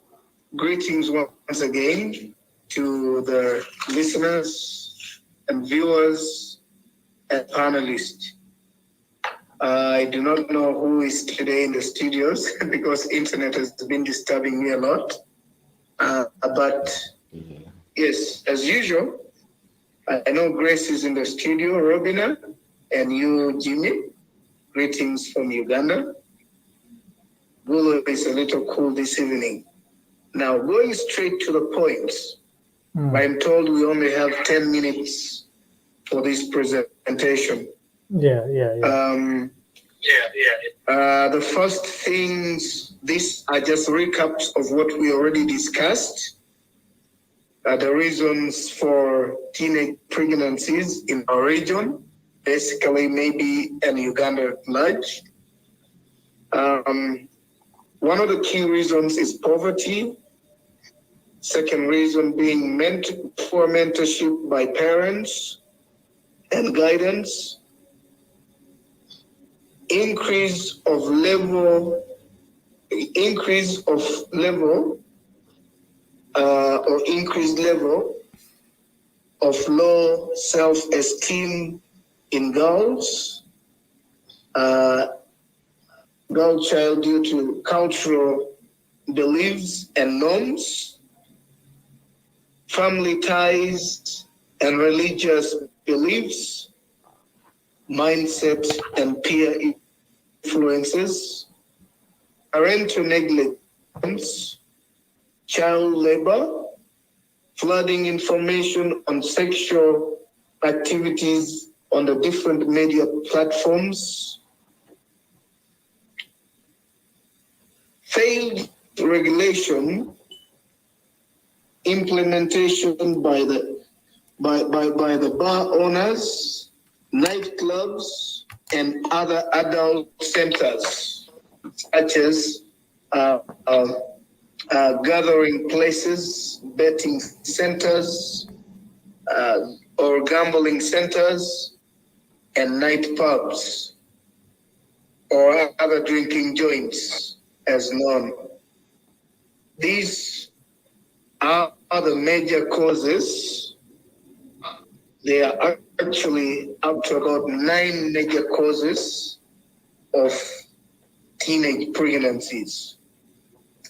greetings once again to the listeners and viewers and panelists. I do not know who is today in the studios because internet has been disturbing me a lot. But yes, as usual, I know Grace is in the studio, Robina, and you, Jimmy. Greetings from Uganda. Gulu is a little cool this evening. Now, going straight to the point, I'm told we only have 10 minutes for this presentation. The first things, these are just recaps of what we already discussed. The reasons for teenage pregnancies in our region, basically maybe in Uganda at large. One of the key reasons is poverty. Second reason being poor mentorship by parents and guidance. Increase of level, increase of level, or increased level of low self-esteem in girls, girl child due to cultural beliefs and norms, family ties and religious beliefs, mindset and peer influences, parental negligence, child labor, flooding information on sexual activities on the different media platforms, failed regulation, implementation by the bar owners, nightclubs, and other adult centers, such as gathering places, betting centers, or gambling centers, and night pubs, or other drinking joints as known. These are the major causes. They are actually up to about 9 major causes of teenage pregnancies.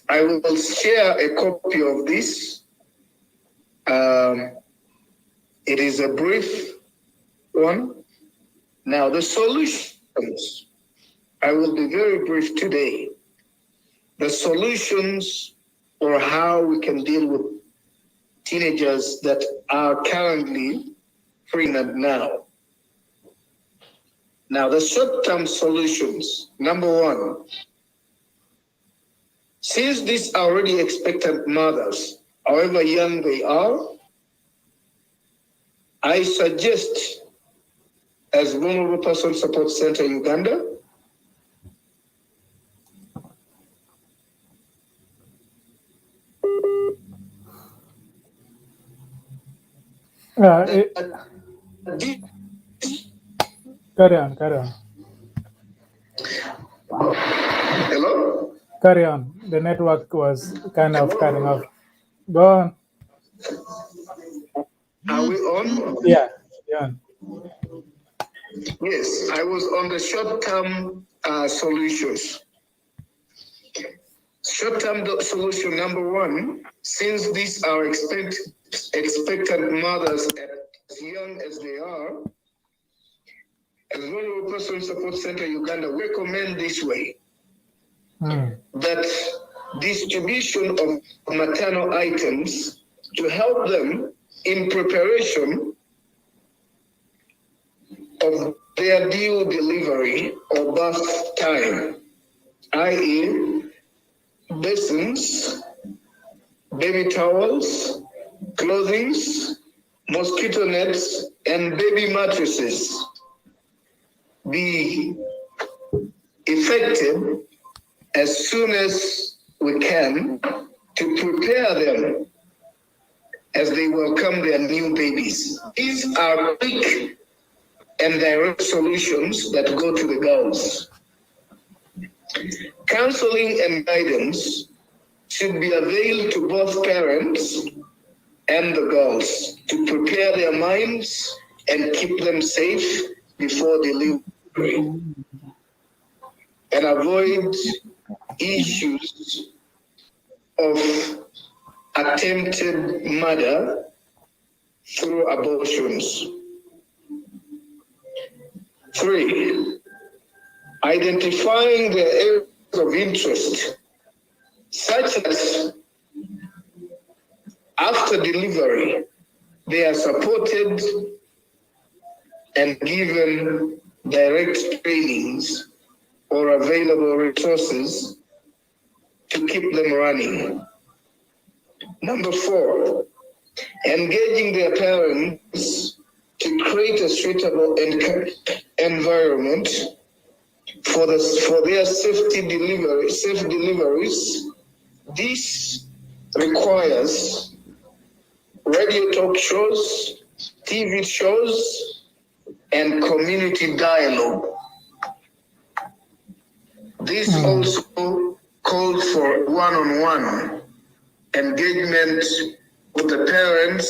I will share a copy of this. It is a brief one. Now, the solutions. I will be very brief today. The solutions or how we can deal with teenagers that are currently pregnant now. Now, the short-term solutions. Number one, since these are already expectant mothers, however young they are, I suggest, as Vulnerable Person Support Center Uganda, Carry on, carry on. Hello? Carry on. The network was kind of cutting off. Go on. Are we on? Yeah, yeah. Yes, I was on the short-term solutions. Short-term solution number one, since these are expectant mothers as young as they are, as Vulnerable Person Support Center Uganda, we recommend this way, that distribution of maternal items to help them in preparation of their due delivery or birth time, that is basins, baby towels, clothings, mosquito nets, and baby mattresses be effected as soon as we can to prepare them as they welcome their new babies. These are quick and direct solutions that go to the girls. Counseling and guidance should be availed to both parents and the girls to prepare their minds and keep them safe before delivery and avoid issues of attempted murder through abortions. 3, identifying their areas of interest such that after delivery, they are supported and given direct trainings or available resources to keep them running. Number 4, engaging their parents to create a suitable environment for their safe deliveries. This requires radio talk shows, TV shows, and community dialogue. This also called for one-on-one engagement with the parents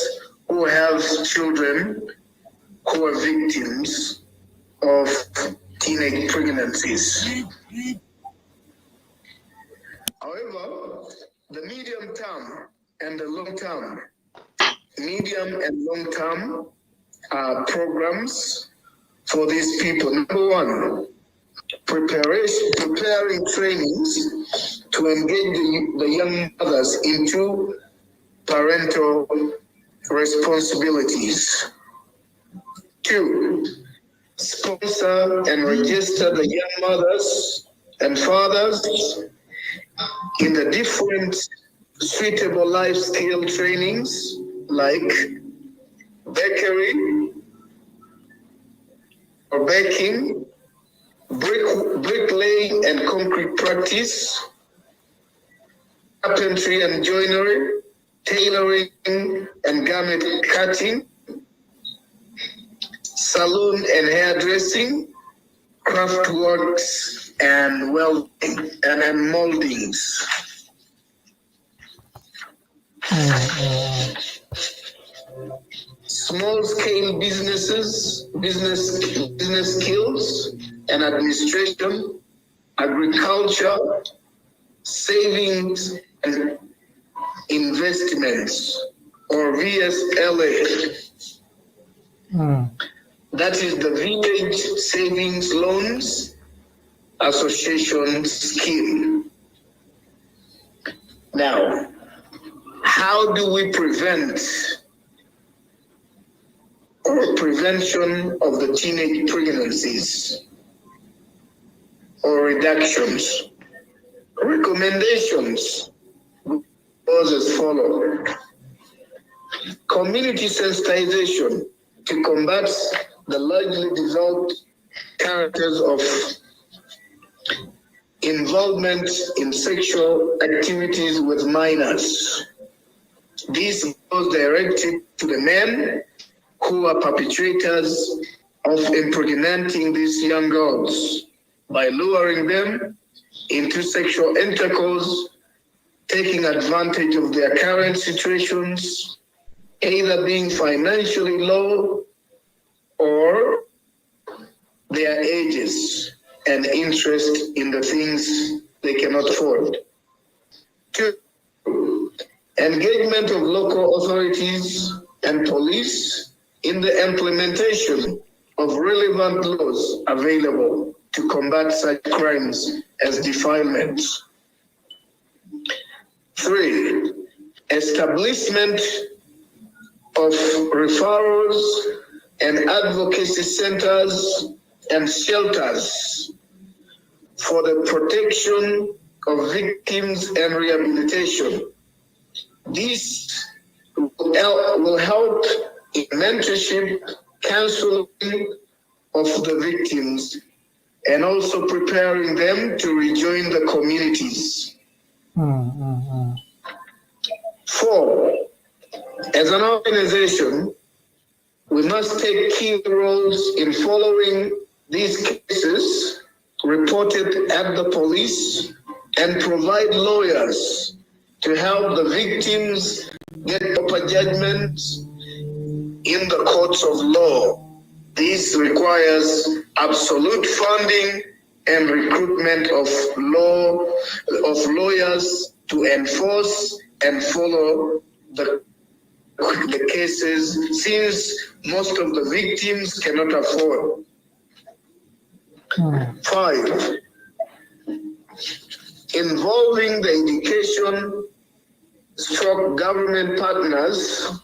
who have children who are victims of teenage pregnancies. However, the medium term and the long term, medium and long term programs for these people. Number 1, preparing trainings to engage the young mothers into parental responsibilities. 2, sponsor and register the young mothers and fathers in the different suitable life skill trainings like bakery or baking, bricklaying and concrete practice, carpentry and joinery, tailoring and garment cutting, salon and hairdressing, craft works and welding and moldings. Small scale businesses, business skills and administration, agriculture, savings and investments, or VSLA. That is the Village Savings Loans Association scheme. Now, how do we prevent or prevention of the teenage pregnancies or reductions? Recommendations goes as follows. Community sensitization to combat the largely developed characters of involvement in sexual activities with minors. This goes directly to the men who are perpetrators of impregnating these young girls by luring them into sexual intercourse, taking advantage of their current situations, either being financially low or their ages and interest in the things they cannot afford. 2, engagement of local authorities and police in the implementation of relevant laws available to combat such crimes as defilements. 3, establishment of referrals and advocacy centers and shelters for the protection of victims and rehabilitation. This will help in mentorship, counseling of the victims, and also preparing them to rejoin the communities. 4, as an organization, we must take key roles in following these cases reported at the police and provide lawyers to help the victims get proper judgments in the courts of law. This requires absolute funding and recruitment of law of lawyers to enforce and follow the cases, since most of the victims cannot afford. 5, involving the education stroke government partners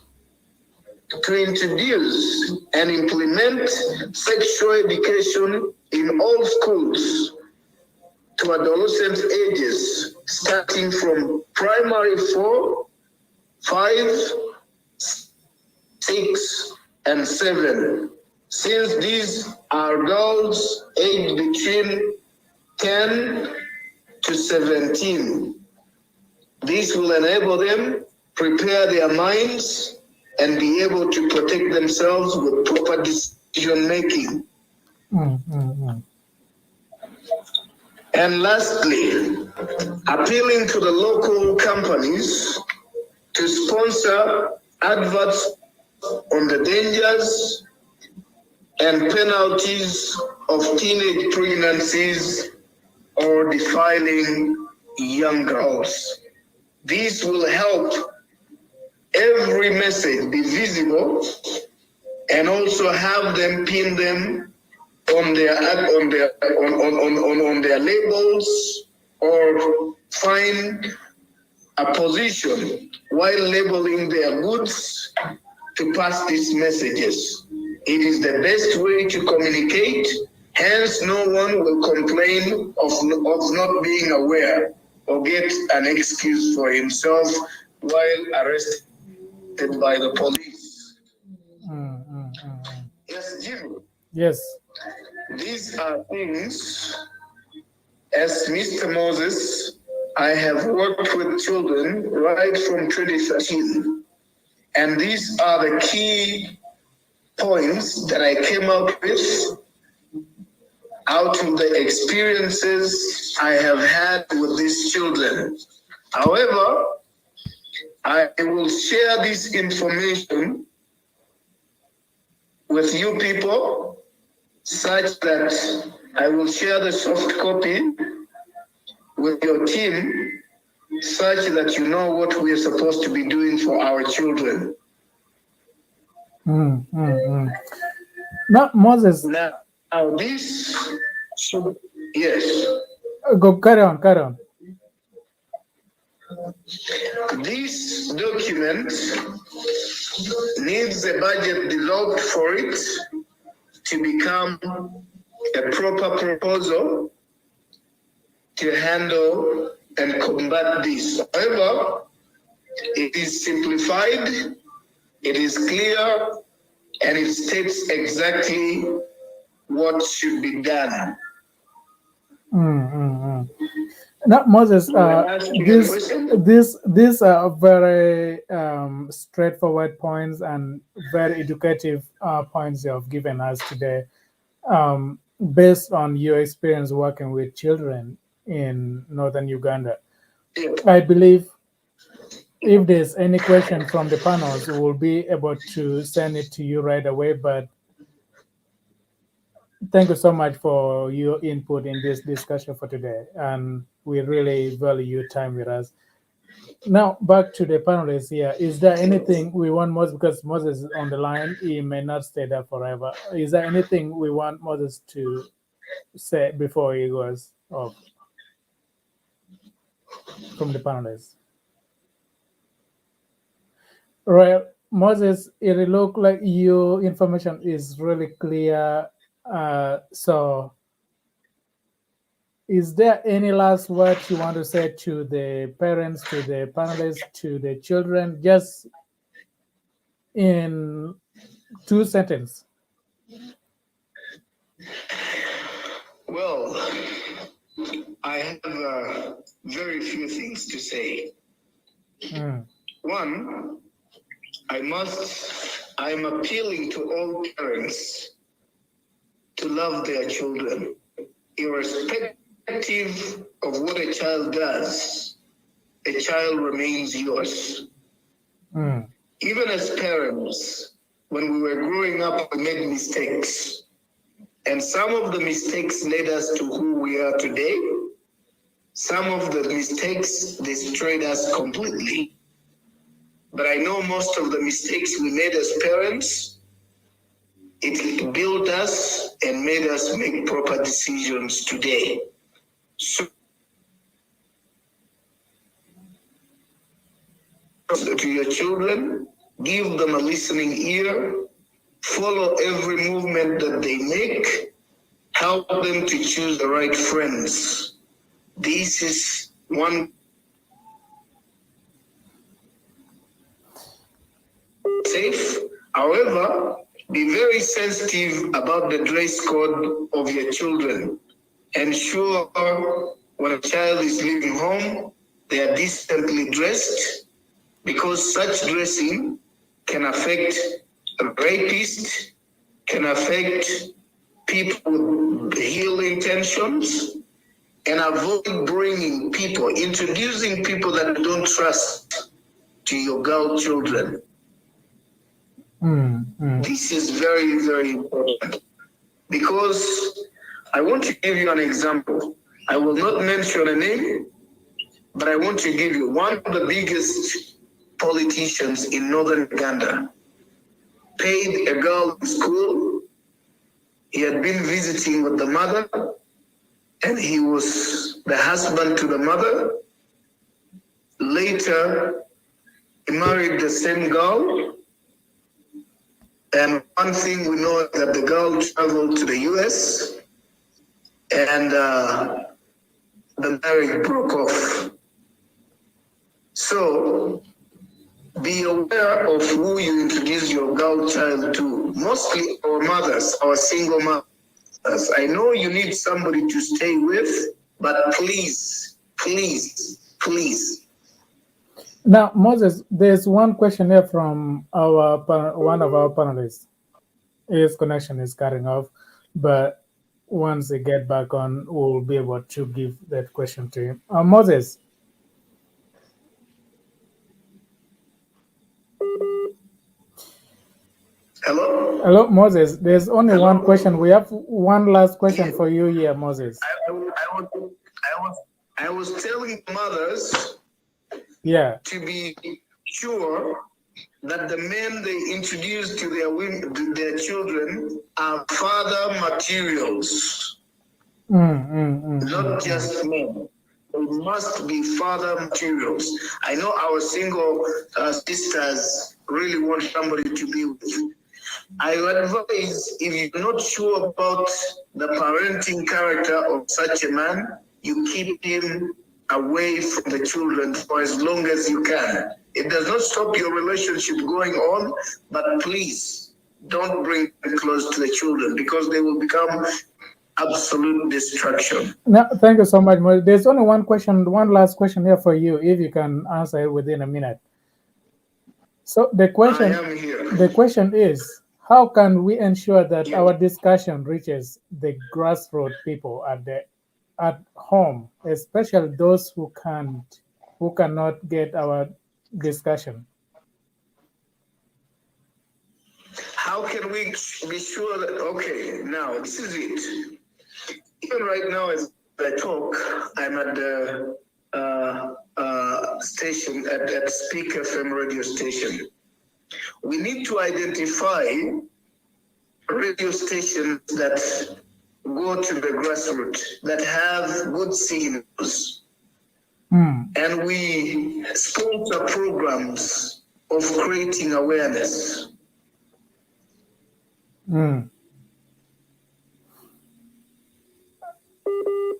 to introduce and implement sexual education in all schools to adolescent ages, starting from primary 4, 5, 6, and 7, since these are girls aged between 10 to 17. This will enable them prepare their minds and be able to protect themselves with proper decision making. And lastly, appealing to the local companies to sponsor adverts on the dangers and penalties of teenage pregnancies or defiling young girls. This will help every message be visible and also have them pin them on their on their on, on, on, on, on their labels or find a position while labeling their goods to pass these messages. It is the best way to communicate, hence no one will complain of not being aware or get an excuse for himself while arrested by the police. Yes, Jim. Yes. These are things, as Mr. Moses, I have worked with children right from 2013. And these are the key points that I came up with out of the experiences I have had with these children. However, I will share this information with you people such that I will share the soft copy with your team such that you know what we are supposed to be doing for our children. Now, Moses. Now this should, yes. Go, carry on, carry on. This document needs a budget developed for it to become a proper proposal to handle and combat this. However, it is simplified, it is clear, and it states exactly what should be done. Now, Moses, You were asking a question? these are very straightforward points and very educative points you have given us today, based on your experience working with children in northern Uganda. I believe if there's any question from the panels, we will be able to send it to you right away. But thank you so much for your input in this discussion for today. And we really value your time with us. Now, back to the panelists here. Is there anything we want Moses, because Moses is on the line, he may not stay there forever. Is there anything we want Moses to say before he goes off from the panelists? Right, Moses, it look like your information is really clear. So Is there any last word you want to say to the parents, to the panelists, to the children, just in two sentences? Well, I have very few things to say. One, I'm appealing to all parents to love their children, irrespective of what a child does, a child remains yours. Even as parents, when we were growing up, we made mistakes. And some of the mistakes led us to who we are today. Some of the mistakes destroyed us completely. But I know most of the mistakes we made as parents, it built us and made us make proper decisions today. So to your children, give them a listening ear, follow every movement that they make, help them to choose the right friends. This is one safe. However, be very sensitive about the dress code of your children. Ensure when a child is leaving home, they are decently dressed, because such dressing can affect rapists, can affect people with ill intentions, and avoid bringing people, introducing people that you don't trust to your girl children. This is very, very important, because I want to give you an example. I will not mention a name, but I want to give you one of the biggest politicians in northern Uganda paid a girl in school. He had been visiting with the mother, and he was the husband to the mother. Later, he married the same girl. And one thing we know is that the girl traveled to the US, and the marriage broke off. So be aware of who you introduce your girl child to. Mostly our mothers, our single mothers. I know you need somebody to stay with, but please, please, please. Now, Moses, there's one question here from one of our panelists. His connection is cutting off, but once they get back on, we'll be able to give that question to him. Moses. Hello? Hello, Moses. There's only Hello? one question. We have one last question for you here, Moses. I was telling mothers to be sure that the men they introduce to their women, to their children, are father materials, not just men. They must be father materials. I know our single sisters really want somebody to be with. I advise, if you're not sure about the parenting character of such a man, you keep him away from the children for as long as you can. It does not stop your relationship going on, but please don't bring them close to the children, because they will become absolute destruction. No, thank you so much. There's only one question, one last question here for you, if you can answer it within a minute. So I am here. the question is, how can we ensure that our discussion reaches the grassroots people at home, especially those who can't, who cannot get our discussion? How can we be sure that, okay, now this is it. Even right now as I talk, I'm at the station, at Speak FM radio station. We need to identify radio stations that go to the grassroots, that have good signals. And we sponsor programs of creating awareness.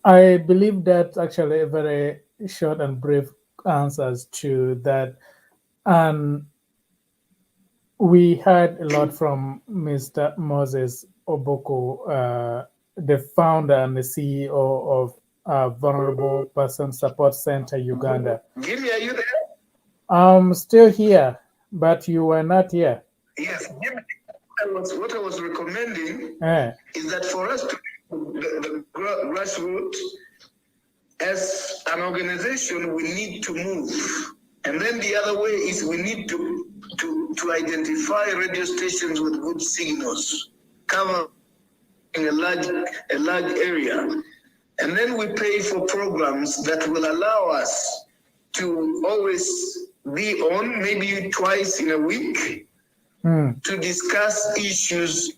I believe that's actually a very short and brief answers to that. And we heard a lot from Mr. Moses Obuko, the founder and the CEO of Vulnerable Person Support Center, Uganda. Jimmy, are you there? I'm still here, but you were not here. Yes, Jimmy. What I was recommending is that for us to the grassroots, as an organization, we need to move. And then the other way is we need to identify radio stations with good signals, covering a large area. And then we pay for programs that will allow us to always be on, maybe twice in a week, to discuss issues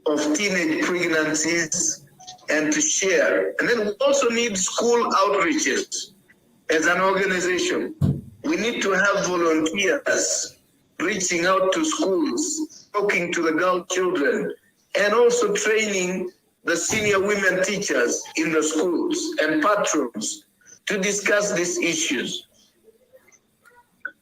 of teenage pregnancies and to share. And then we also need school outreaches as an organization. We need to have volunteers reaching out to schools, talking to the girl children, and also training the senior women teachers in the schools and patrons to discuss these issues.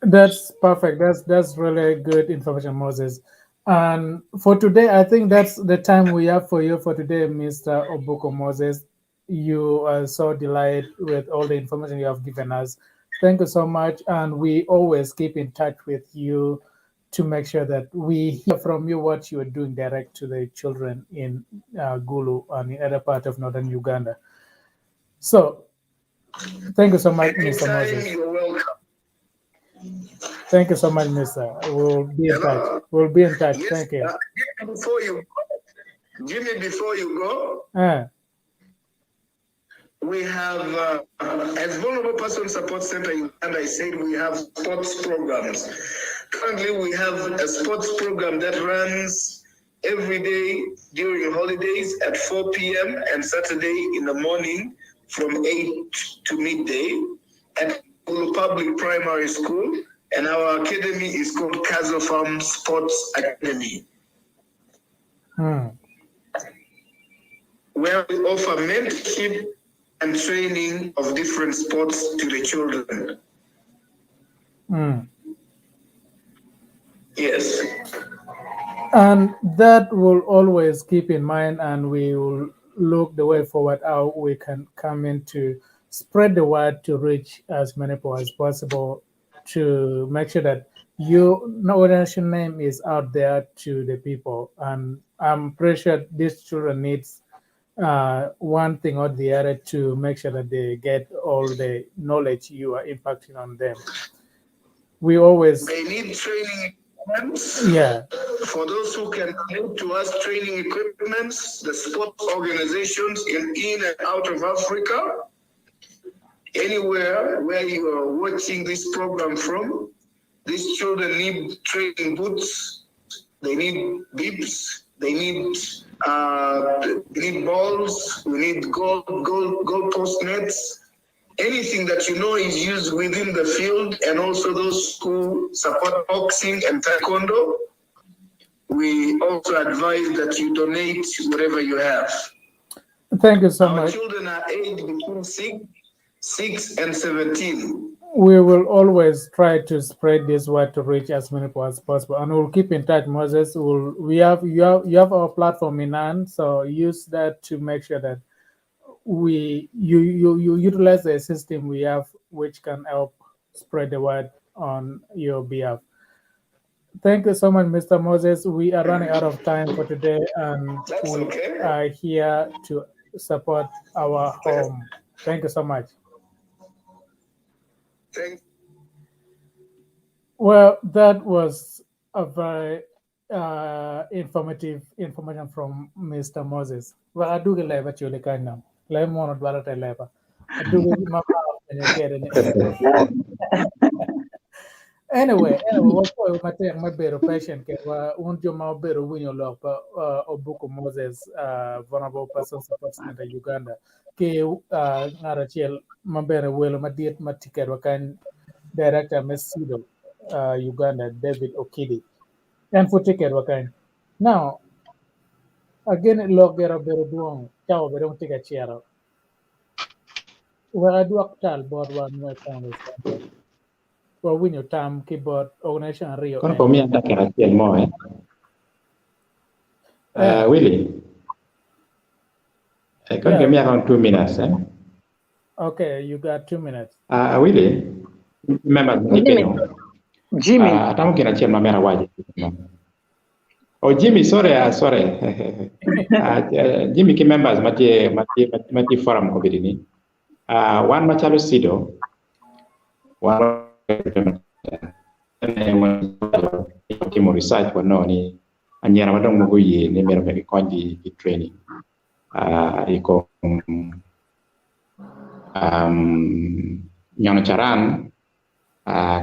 That's perfect. That's really good information, Moses. And for today, I think that's the time we have for you for today, Mr. Obuko Moses. You are so delighted with all the information you have given us. Thank you so much. And we always keep in touch with you to make sure that we hear from you what you are doing direct to the children in Gulu and in other part of northern Uganda. So thank you so much, Mr. Anytime, Moses. You're welcome. Thank you so much, Mister. We'll be in touch. Hello. We'll be in touch. Yes, Thank you. Jimmy, before you go, we have, as Vulnerable Person Support Center in Uganda, I said we have sports programs. Currently, we have a sports program that runs every day during holidays at 4 p.m. and Saturday in the morning from 8 to midday at Gulu Public Primary School, and our academy is called Kazo Farm Sports Academy, where we offer mentorship and training of different sports to the children. Yes. And that will always keep in mind, and we will look the way forward how we can come in to spread the word to reach as many people as possible to make sure that your organization name is out there to the people. And I'm pretty sure these children needs one thing or the other to make sure that they get all the knowledge you are impacting on them. We always... They need training equipment. For those who can donate to us training equipment, the sports organizations in and out of Africa, anywhere where you are watching this program from, these children need training boots, they need bibs, they need balls, we need goal post nets, anything that you know is used within the field, and also those who support boxing and taekwondo. We also advise that you donate whatever you have. Thank you so Our much. children are aged between 6 and 17. We will always try to spread this word to reach as many people as possible, and we'll keep in touch, Moses. You have our platform in hand, so use that to make sure that you utilize the system we have, which can help spread the word on your behalf. Thank you so much, Mr. Moses. We are running out of time for today, and That's we okay. are here to support our home. Thank you so much. Thank That was a very informative information from Mr. Moses. Well, I do get leba chule kind Le mono dwara te leba. I do get my Anyway, anyway, what for my take my better patient ke wa unjo ma better winyo lok pa Obuko Moses, Vulnerable Person Support Center Uganda. Ke ngara chiel mabere welo madiet matiket wakan director Mesido, Uganda David Okidi. And for ticket wakan. Now again lok gero beru duong chao beru ticket chiero. Wek adwok tal bot wan me Founders Center. Wawinyo tam ki bot organization aryo Kono ko miya dakika achiel mo eh. Willie. Kono Yeah. give me around 2 minutes eh. Okay, you got 2 minutes. Willie, members ma Jimmy. kenyo. Jimmy. Atamo gin achiel ma mera wacho. Oh, Jimmy, sorry, sorry. Jimmy ki members matie forum ko ni. Wan machalo SIDO, wan timo research wano ni anyira madong mogo yie ni mero me kony gi training i kom nyono charan,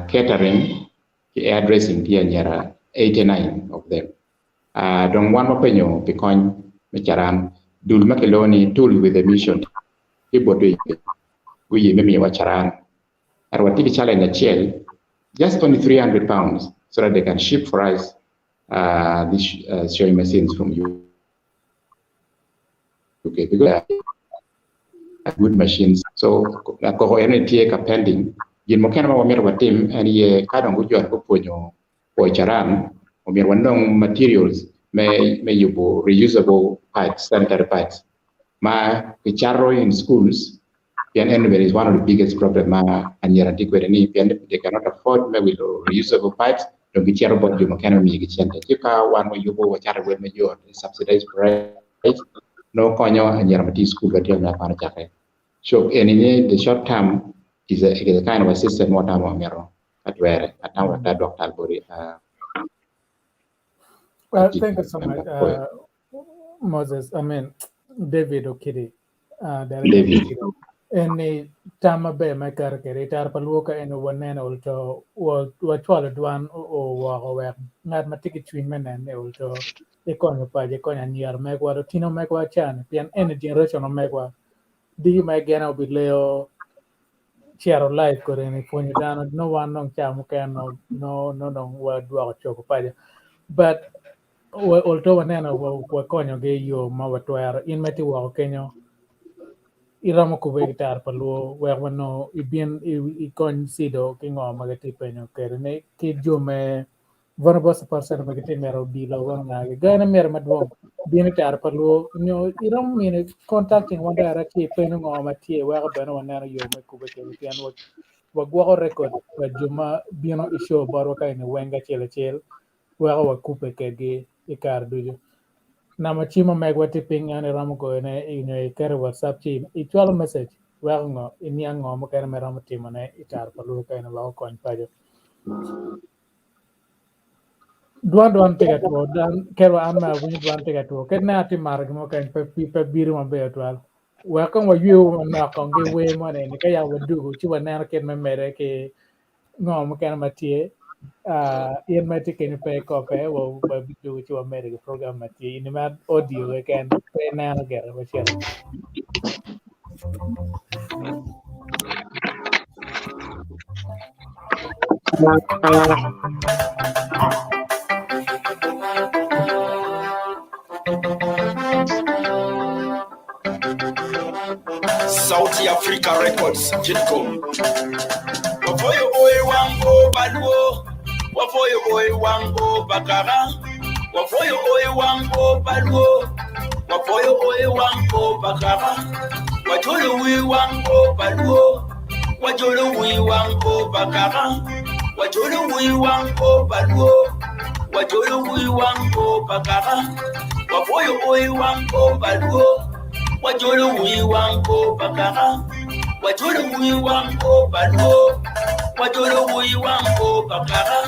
catering ki hairdressing tye anyira 89 of them. Dong wan wapenyo pi kony me charan dul ma kilwongo ni Tool with a Mission ki boto guyie me miyowa charan. Ento watye ki challenge achiel, just only £300 so that they can ship for us these sewing machines from UK because they are good machines. So koko eno tye ka pending. Gin mukene ma wamito watim en ye ka dong gujot gupwonyo pwoyo charan omyero wanong materials me yubo reusable pads, sanitary pads ma kicato in schools pien en is one of the biggest problem ma anyira tye kwede ni pien they cannot afford me wilo reusable pads dong gicito bot jo mukene omiyogi cente ci ka wan wayubo wacato wel mayot subsidized price no konyo anyira ma tye i school ka tye ka kwan ocake. So eni ni the short term is a kind of assistance mo tamo wamito ka twere atamo wek adwok tal boti Well, thank you so much, Moses. I mean, David Okidi. Director David. Okidi. Eni tam maber me keto kede tara pa luo ka eni waneno olto wachwalo dwan o woko wek ngat ma tye ki cwiny me nene olto ikonyo paco ikonyo anyira megwa lutino megwa cani pien eni generation megwa digi ma igene obileo cero live kode ni pwonyo dano no wan dong ca mukene no no no dong wadwoko cobo paco but olto waneno wakonyogi i yo ma watwero in ma itye woko kenyo iromo kube ki tara pa luo wek wanongo ibin ikony SIDO ki ngo ma gitye penyo kede ni ki jo me vulnerable support center ma gitye mito dilo gono ngagi gane mito madwong bin i tara pa luo nyo iromo mino contacting wan direct ci ipenyo ngo ma tye weko bene waneno yo me kube kede pien wagwoko record pa jo ma bino i show botwa ka eni weng acel acel weko wakube kedgi i kare ducu namba cim omegwa tye piny en iromo goyone nyo iketo i WhatsApp ci icwalo message weko ngo iniang ngo mukene ma iromo timone i tara pa luo ka eni wek okony paco dwan dwan tye ka two dan kelo an ma awinyo dwan tye ka two ket ne atye mato gimo kany pe biro maber twal wek kong waywe manok kong ki wer moni eni ka ya wadugo ci waneno kit me mede ki ngo mukene ma tye in ma itye kenyo pe ikope wabidugo ci wamedo ki program ma tye in ma audio keken pe ineno gire wacito. Sauti Africa Records, Jitcom. Wafoyo oy wango baluo, wafoyo oy wango bakara, wafoyo oy wango baluo, wafoyo oy wango bakara, wajolo wi wango baluo, wajolo wi wango bakara, wajolo wi wango baluo, wajolo wi wango bakara, wafoyo oy wango baluo, wajolo wi wango bakara, wajolo wi wango baluo, wajolo wi wango bakara,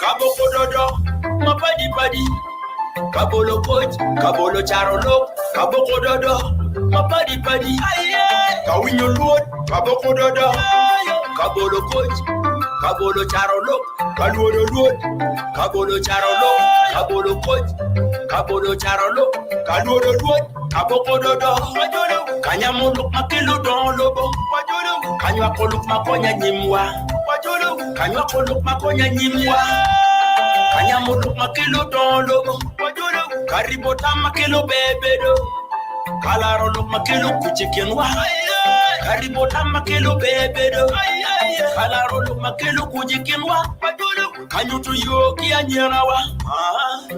kaboko dodo, mapadi padi, kabolo coach, kabolo charolo, kaboko dodo, mapadi padi, kawinyo luot, kaboko dodo, kabolo coach, kabolo charolo, kaluodo luot, kabolo charolo, kabolo coach, kabolo charolo, kaluodo luot, kaboko dodo, kanyamuluk makelo don lobo, kanywako luk makonya nyimwa, kanywako luk makonya nyimwa, kanyamuluk makelo don lobo, karibota makelo bebedo. Ka laro lok ma kelo kuc i kinwa, Ka ribo tam ma kelo ber bedo, Ka laro lok ma kelo kuc i kinwa, Ka nyuto yo ki anyirawa,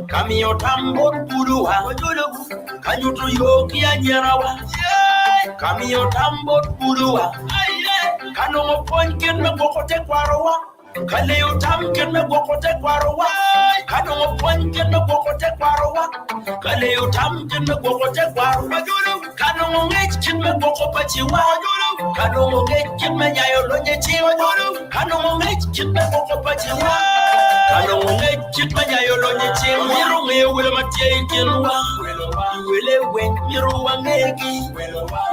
Ka miyo tam bot budowa, Ka nyuto yo ki anyirawa, Ka miyo tam bot budowa, Ka nongo pwony kit me gwoko tekwarowa. Ka leyo tam kit me gwoko tekwarowa. Ka nongo pwony kit me gwoko tekwarowa. Ka leyo tam kit me gwoko tekwarowa. Ka nongo ngec kit me gwoko paciwa. Ka nongo ngec kit me nyayo lonyo i cingwa. Ka nongo ngec kit me gwoko paciwa. Ka nongo ngec kit me nyayo lonyo i cingwa. Mito ngeyo wele ma tye i kinwa. Wele weng myero wangegi.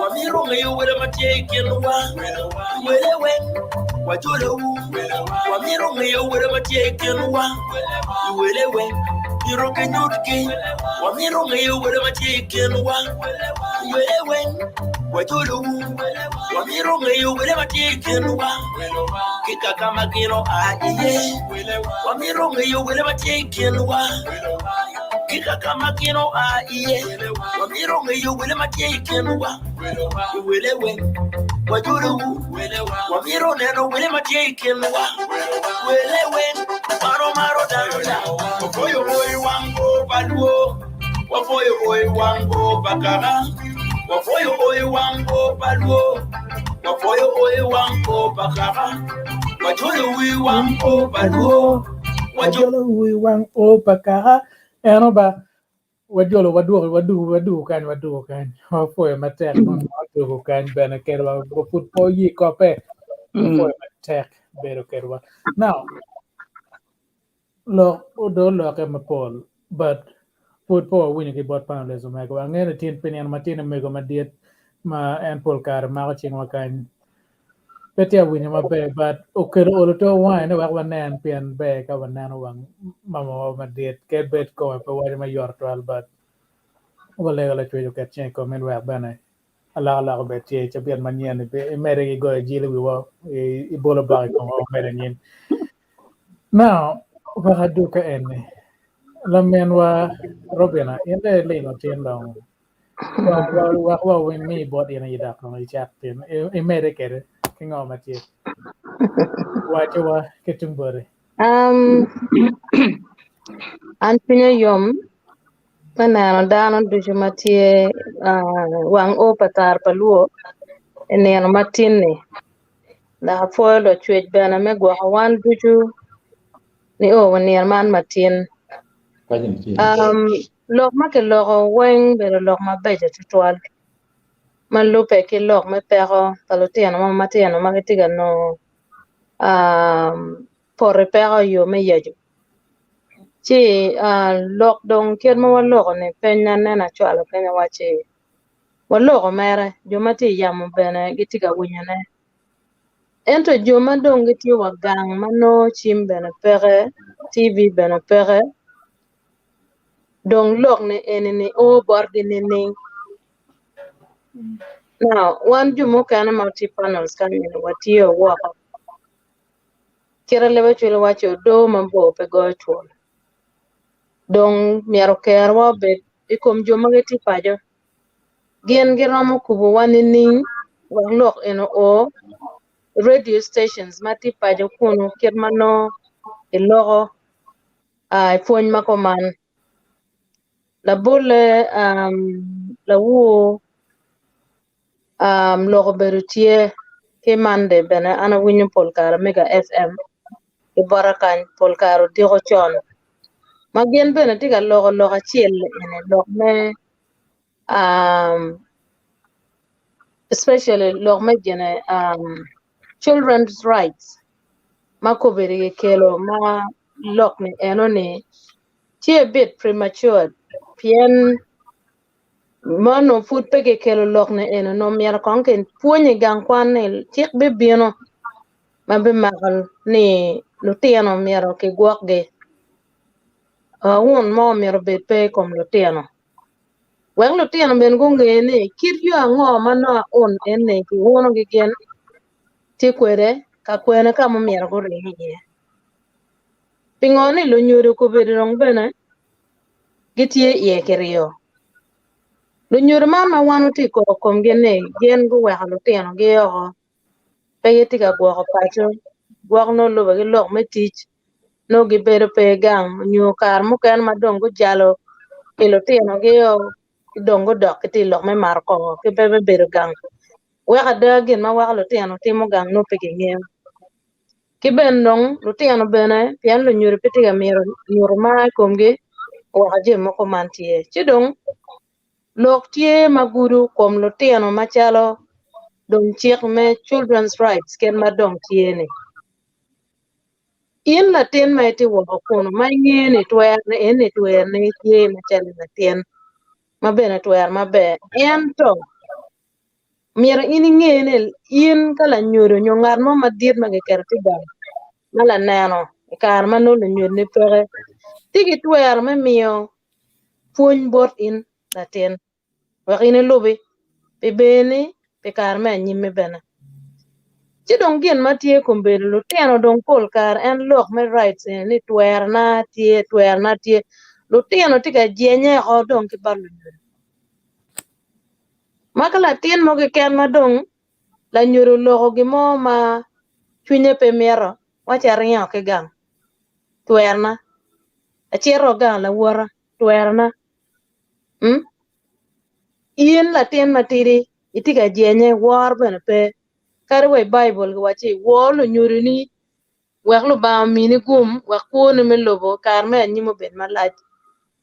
Wamito ngeyo wele ma tye i kinwa. Wele weng wajolowu. Wamito ngeyo wele ma tye i kinwa. Wele weng myero kinyutgi. Wamito ngeyo wele ma tye i kinwa. Wele weng wajolowu. Wamito ngeyo wele ma tye i kinwa. Ki kaka ma gin oa iye. Wamito ngeyo wele ma tye i kinwa. Ki kaka ma gin oa iye. Wamito ngeyo wele ma tye i kinwa. Wele weng wajolowu. Wamito neno wele ma tye i kinwa. Wele weng maro maro dano da. Wapwoyo oi wang o pa luo. Wapwoyo oi wang o pa kaka. Wapwoyo oi wang o pa luo. Wapwoyo oi wang o pa kaka. Wajolo wi wang o pa luo. Wajolo wi wang o pa kaka. Eno ba Wajolo wadwogo wadugo wadugo kany wadugo kany wapwoyo matek mon ma wadugo kany bene kedwa pud pe oye kope wapwoyo matek bedo kedwa now lok odo oloke mapol but pud pe wawinyo ki bot panelists omego angeyo ni tin pi nino matin omego madit ma en pol kare mako cingwa kany Pe tye ka winyo maber but okelo olo to wange ni wek wanen pien ber ka waneno wang mamawa madit kadi bed kome pe waco ma yot tutwal but walego lacwec oket cing i kome ni wek bene alokaloka obed tye cabit manyen ni imede ki goyo jil i wiwa ibolo bok i komwa wamedo anyim. Now wek adukke eni laminwa Robina in dong ilingo tin dong Wek wawiny ni bot in aye dok kong icak tin imede kwede ki ngo ma tye. Wacowa ki tung boti. Um, an cwinya yom me neno dano ducu ma tye uh, wang o pa tar pa luo i nino ma tin-ni. Dok apwoyo Lacwec bene me gwoko wan ducu nio wa nino man matin. Um, Lok ma kiloko weng obedo lok mabeco tutwal ma lubbe ki lok me peko pa lutino mo matino ma gitye ka nongo poto i peko i yo me yaco ci lok dong kit ma waloko-ni peny aneno acwalo kenyo awaci waloko mere jo ma tye i yamo bene gitye ka winyone ento jo ma dong gitye wa gang ma nongo cim bene peke TV bene peke Dong lok ni eni-ni o botgi nining? Now, wan jo mukene ma watye i panels kany eni watye woko. Kite lebe cwiny waco odoo mabor pe goyo twol. Dong myero kerwa obed i kom jo ma gitye paco. Gin giromo kubowa nining wek lok eni oo i radio stations ma tye paco kunu kit ma nongo kiloko i pwony ma kuman. Labolle lawor lok obedo tye ki Monday bene an awinyo pol kare Mega FM ki bota kany pol kare odiko con ma gin bene tye ka loko lok acel eni lok me especially lok me gine children's rights ma kobedo kikelo ma lok ni eno ni tye a bit premature pien ma onongo pud pe kikelo lok ni eno onongo myero kong kipwony i gang kwan ni cik bibino ma bimako ni lutino myero kigwokgi un mo myero obed pe i kom lutino wek lutino bene gunge ni kit yo ango ma nongo aun eni kiunogi gin tye kwede ka kwene ka ma myero guring iye. Pingo ni lunyodo kobedo dong bene gitye iye kiryo? Lunyodo man ma wan watye ka koko komgi ni gin guweko lutinogi oko pe gitye ka gwoko paco gwok nongo lube ki lok me tic nongo gibedo pe gang nyo kare mukene ma dong gujalo ki lutinogi o ki dong gudok gitye i lok me mato kongo ki pe me bedo gang weko ada gin ma weko lutino timo gang nongo pe gingeyo. Ki bene dong lutino bene pien lunyodo pe tye ka mito nyuto mar i komgi oweko jami mogo man tye. Ci dong lok tye ma gudo kom lutino macalo dong cik me children's rights kit ma dong tye ni. In latin ma itye woko kunu ma ingeyo ni twer eni twer-ni tye macalo latin ma bene twero maber ento myero in inge ni in ka lanyodo nyo ngat mo madit ma kiketo tye gang ma laneno i kare ma nongo lunyodoni peke tye ki twero me miyo pwony bot in latin wek in ilubi pi berni pi kare me anyimmi bene. Ci dong gin ma tye kombeddi lutino dong pol kare en lok me rights eni ni twerona tye twerona tye lutino tye ka jenye oko dong ki bot lunyodo. Ma ka latin mo keken ma dong lanyodo oloko gin mo ma cwinye pe mito waci aringo ki gang twerona acito gang lawota twerona In latin matidi itye ka jenye woro bene pe kadi wa i Baibul giwacci wor lunyodoni wek Lubanga omini gum wek kwoni me lobo kare me anyim obed malac.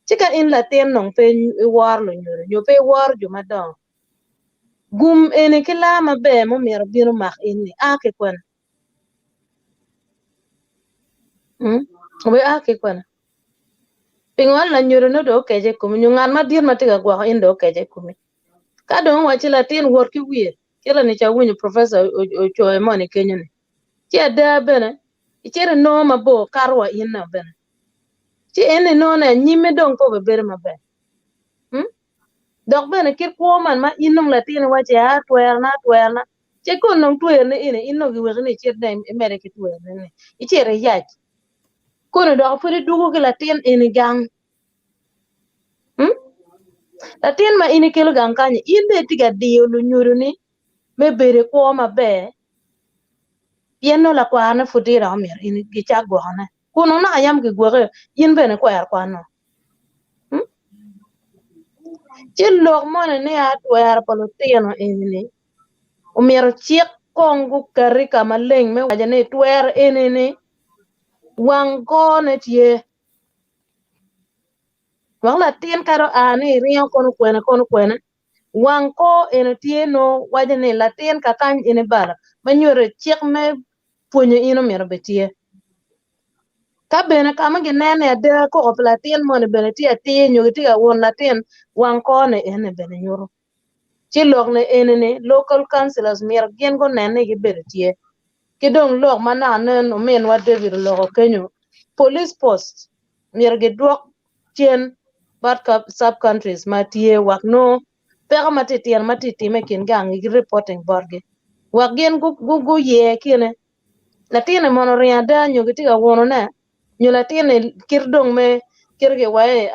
Ci ka in latin dong pe iworo lunyodo nyo pe iworo jo madongo, gum eni ki laa maber ma omyero obin omak in-ni a ki kwene? Obi a ki kwene? Pingo lanyodone dong okeco i komi nyo ngat madit ma tye ka gwoko in dong okeco i komi? Ka dong owacci latin wot ki wiye, kit lani ca awinyo professor ocoyo moni kenyo-ni, ci ada bene icito inongo mabor kato wa in-no bene. Ci en inongo ni anyimme dong pe obibedo maber. Dok bene kit kwo man ma in dong latin iwacci aa twerona twerona ci kun dong tweroni eni in dong giweki ni icit dong imedde ki tweroni ni icit iyac koni dok pud idwogo ki latin eni gang latin ma in ikelo gang kany in dong itye ka diyo lunyodoni me bedo i kwo maber pien nongo lakwarone pud tye dok omyero in gicak gwokone kun nongo naka yam gigwoki in bene ikwero kwan-nu. Ci lok moni ni a twero pa lutino eni-ni omyero cik kong gukati ka maleng me waco ni twero eni-ni wang gone tye wek latin kadi oa ni ringo kono kwene kono kwene wang kor eni tye nongo waco ni latin kakany in ibalo ma nyuto cik me pwonyo in omyero obed tye. Ka bene ka ma gineno ni ada koko pi latin moni bene tye atir nyo gitye ka wun latin, wang kor-ni eni bene nyuto. Ci lok ni eni ni local councillors myero gin gunen ni gibedo tye. Ki dong lok ma naka nen ominwa David oloko kenyo, police post myero gidwok cen bot sub countries ma tye wek nongo peko matitino ma tye time i kin gangi gi reporting botgi wek gin guyer kine latinni mono oringo ada nyo gitye ka wunone nyo latinni kit dong me kit giwaci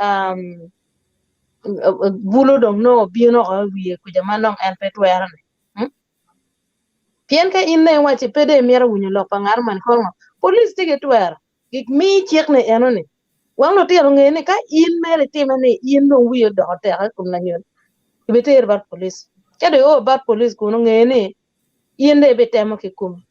bulu dong nongo obino oko i wiye kuca ma dong en pe twero ni pien ka in dong iwaci pe dong imito winyo lok pa ngat moni kono ngo police tye ki twero gimiyi cik ni eno ni wek lutino onge ni ka in mere itime ni in dong wiyi odoko tek i kom lanyodo kibiteri bot police ka dong io bot police kunu nge ni in dong ibitemo ki komi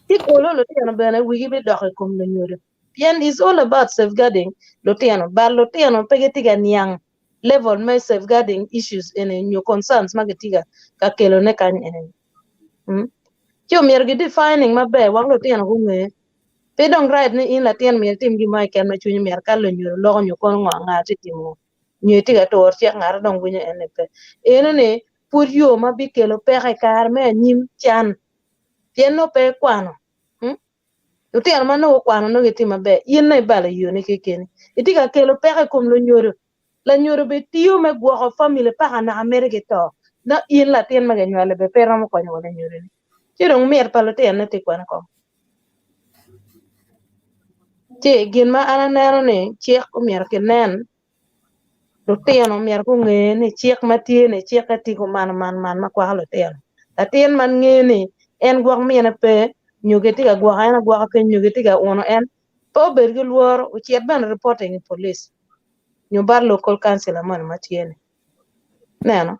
ci kulu lutino bene wigi bidok i kom lunyodo pien it's all about safeguarding lutino but lutino pe gitye ka niang level me safeguarding issues eni nyo concerns ma gitye ka kelone kany eni ci omyero gi defining maber wek lutino gunge pe dong right ni in latin myero itim gin mo keken ma cwinyi myero ka lunyodo loko nyo kono ngo anga tye timo nyo itye ka turo cik ngat dong winyo en ni pe eno ni pud yo ma bikelo peko i kare me anyim can pien nongo pe ikwano lutino ma nongo gukwano nongo gitye maber in nongo ibalo yoni kekeni itye ka kelo peko i kom lunyodo lanyodo bene tiyo me gwoko famili paka naka mere ki to nongo in latin ma kinywali bene pe iromo konyo wa lanyodoni ci dong mit pa lutinone tye kwene kong ci gin ma an aneno ni cik omyero kinen. Lutino myero gunge ni cik ma tye ni cikke tye kuman man man ma kwako lutino. Latin man ngeyo ni en gwok mine pe nyo gitye ka gwoko en agwoka keny nyo gitye ka uno en pe obed ki lworo ocit bene reporting i police nyo bot local councilor moni ma tye ni. Ineno?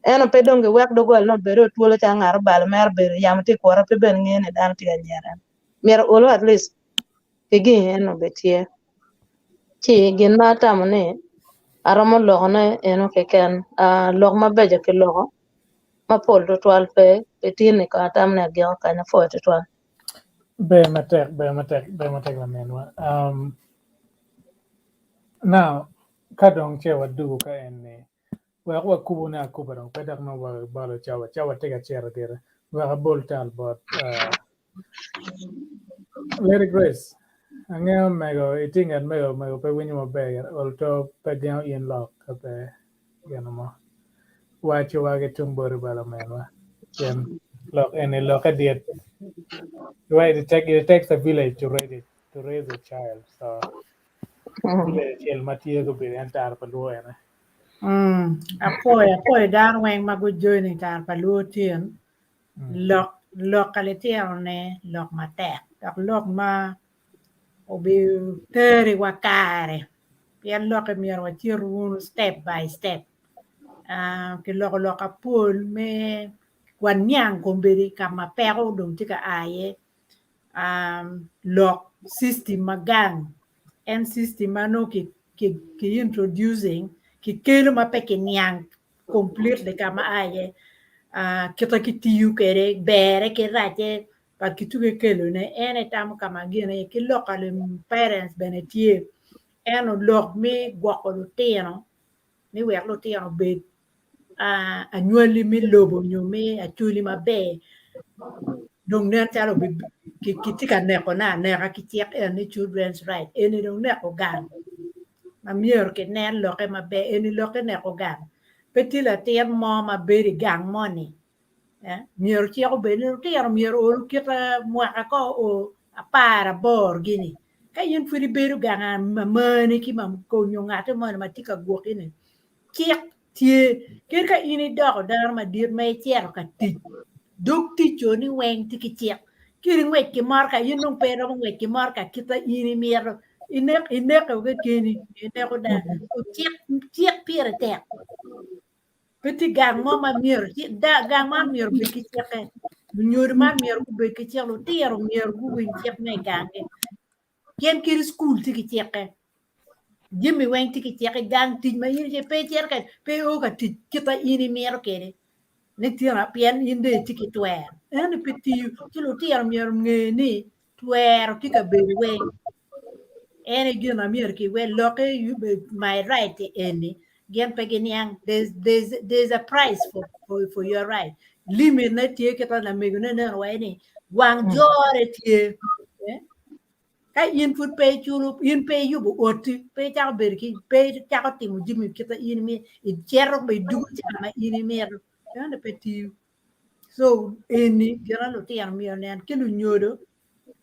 Ento pe dong giwek doggola ni obed twolo calo ngat obalo mere obedo yamo tye ka kure pe bene ngeyo ni dano tye ka nyero en. Myero olo at least ki gin eno obed tye. Ci gin ma atamo ni aromo lokone eno keken ah, lok mabeco kiloko mapol tutwal pe pi tin-ni kono atamo ni agiko kany apwoyo tutwal. Ber matek, ber matek, ber matek laminwa. Um, now, ka dong ce wadugo ka en ni, wek wakubone akuba dong pe dok nongo wabalo cawa, cawa tye ka cito gire. Wek abol tal bot uh, Lady Grace. Angeyo mego itye ngat mego mego pe winyo maber gire olto pe gengo in lok ka pe gino mo. Waco wa ki tung boti ba laminwa. Pien lok eni lokke dit. Right, it takes a village to raise it, to raise a child. So village acel ma tye gubedo en tara pa luo ene. Apwoyo, apwoyo dano weng ma gujoin i tara pa luo tin. Lok, lok ka litino ne lok matek dok lok ma obiteri wa kare pien lokke myero wacit wunu step by step. Ah, kiloko lok apol me waniang kombeddi ka ma peko dong tye ka a iye. Ah, lok system ma gang en system ma nongo ki, ki, ki introducing kikelo ma pe kiniang completely ka ma a iye ah, kite kitiyo kwede berre ki racce but kituge kelone en aye tamo ka ma gin aye ki lok pa parents bene tye ento lok me gwoko lutino ni wek lutino obed ah, anywali me lobo nyo me acholi maber dong nen calo kitye ka nekone aneka ki cik en ni children's right eni dong neko gang ma myero kinen lokke maber eni lokke neko gang pe tye latin mo ma bedo i gang moni eh, myero cik obed ni lutino myero olu kite mwaka ko o 18 gini ka in pud ibedo gang amani ki nyo ngati moni ma tye ka gwoki ni cik tye kadi ka in idoko dano madit ma icito ka tic dog tic-co ni weng tye ki cik kadi ngwec ki motoka in dong pe iromo ngwec ki motoka kita in imito ineko kekeni ineko dano cik cik pire tek pe tye gang mo ma myero gang man myero obed ki cikke lunyodo man myero gubed ki cik lutino myero guwiny cik me i ganggi pien kadi cukul tye ki cikke jami weng tye ki cikke gang tic ma in pe icito ka pe o ka tic kit ma in imito kwede ni tye pien in dong itye ki twero ento pe tiyo ci lutino myero onge ni twero tye ka bedo weng en aye gin ma myero kiwe lokke my right eni gin pe giniang there's, there's, there's a price for, for, for your right limit ne tye kita lamego ne neno waci ni wang jore tye eh? Ka in pud pe iculo, in pe iyubo oti, pe icako bedo ki, pe icako timo jami kit ma in imito, icito ma idwogo ca ma in imito, ento pe tiyo. So eni gin ma lutino myero onen ki lunyodo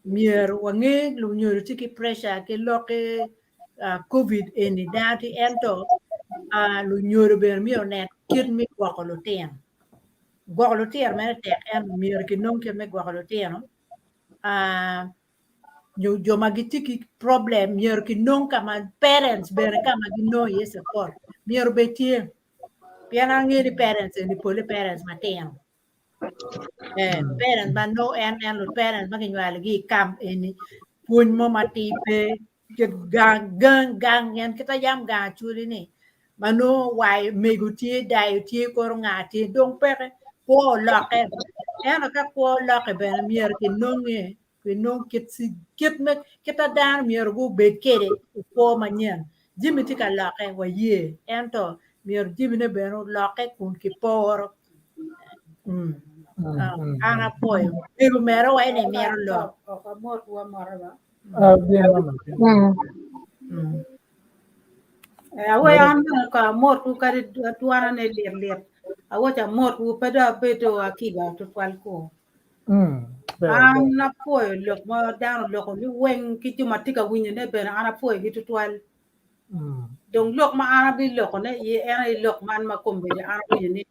myero wange lunyodo tye ki pressure ki lokke covid eni dano tye ento lunyodo bene myero onen kit me gwoko lutino. Gwoko lutino mere tek ento myero kinong kit me gwoko lutino. Nyo jo ma gitye ki problem myero kinong ka ma parents bene ka ma ginongo iye support myero obed tye pien angeyo ni parents eni pole parents matino eh parents ma nongo en en parents ma kinywalogi i camp eni pwony mo matir pe Kit gang, gang, gang en kit ayam gang acwali ni ma nongo wayo mego tye dayo tye koro nga tye dong peke kwo olokke ento ka kwo olokke bene myero kinonge kinong kit kit me kit a dano myero gubed kwede i kwo manyen jami tye ka lokke waye ento myero jamine bene olokke kun kiporo an apwoyo mego mere wa ni mito lok. Awoyo an bene ko amotwu kadi dwana ne lit lit awaco amotwu pe dong abedo akiga tutwal ku. An apwoyo lok ma dano oloko ni weng ki jo ma tye ka winyone bene an apwoyogi tutwal. Dong lok ma an abilokone iye en aye lok man ma kombeddi an awinyo ni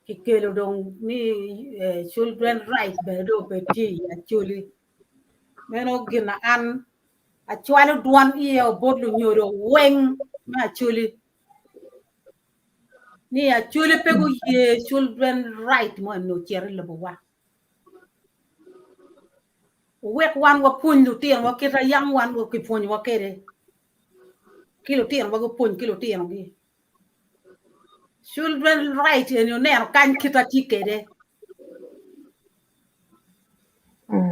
kikelo dong ni children right bene dong obed tye i Acholi. Meno gin na an acwalo dwon iye bot lunyodo weng me Acholi ni Acholi pe guye children right mo eni ocit i lobowa. Wuwek wan wapwony lutinowa kit ma yam wan kipwonyowa kwede, ki lutinowa gupwony ki lutinogi. Children right eni wuneno kany kit ma tye kwede.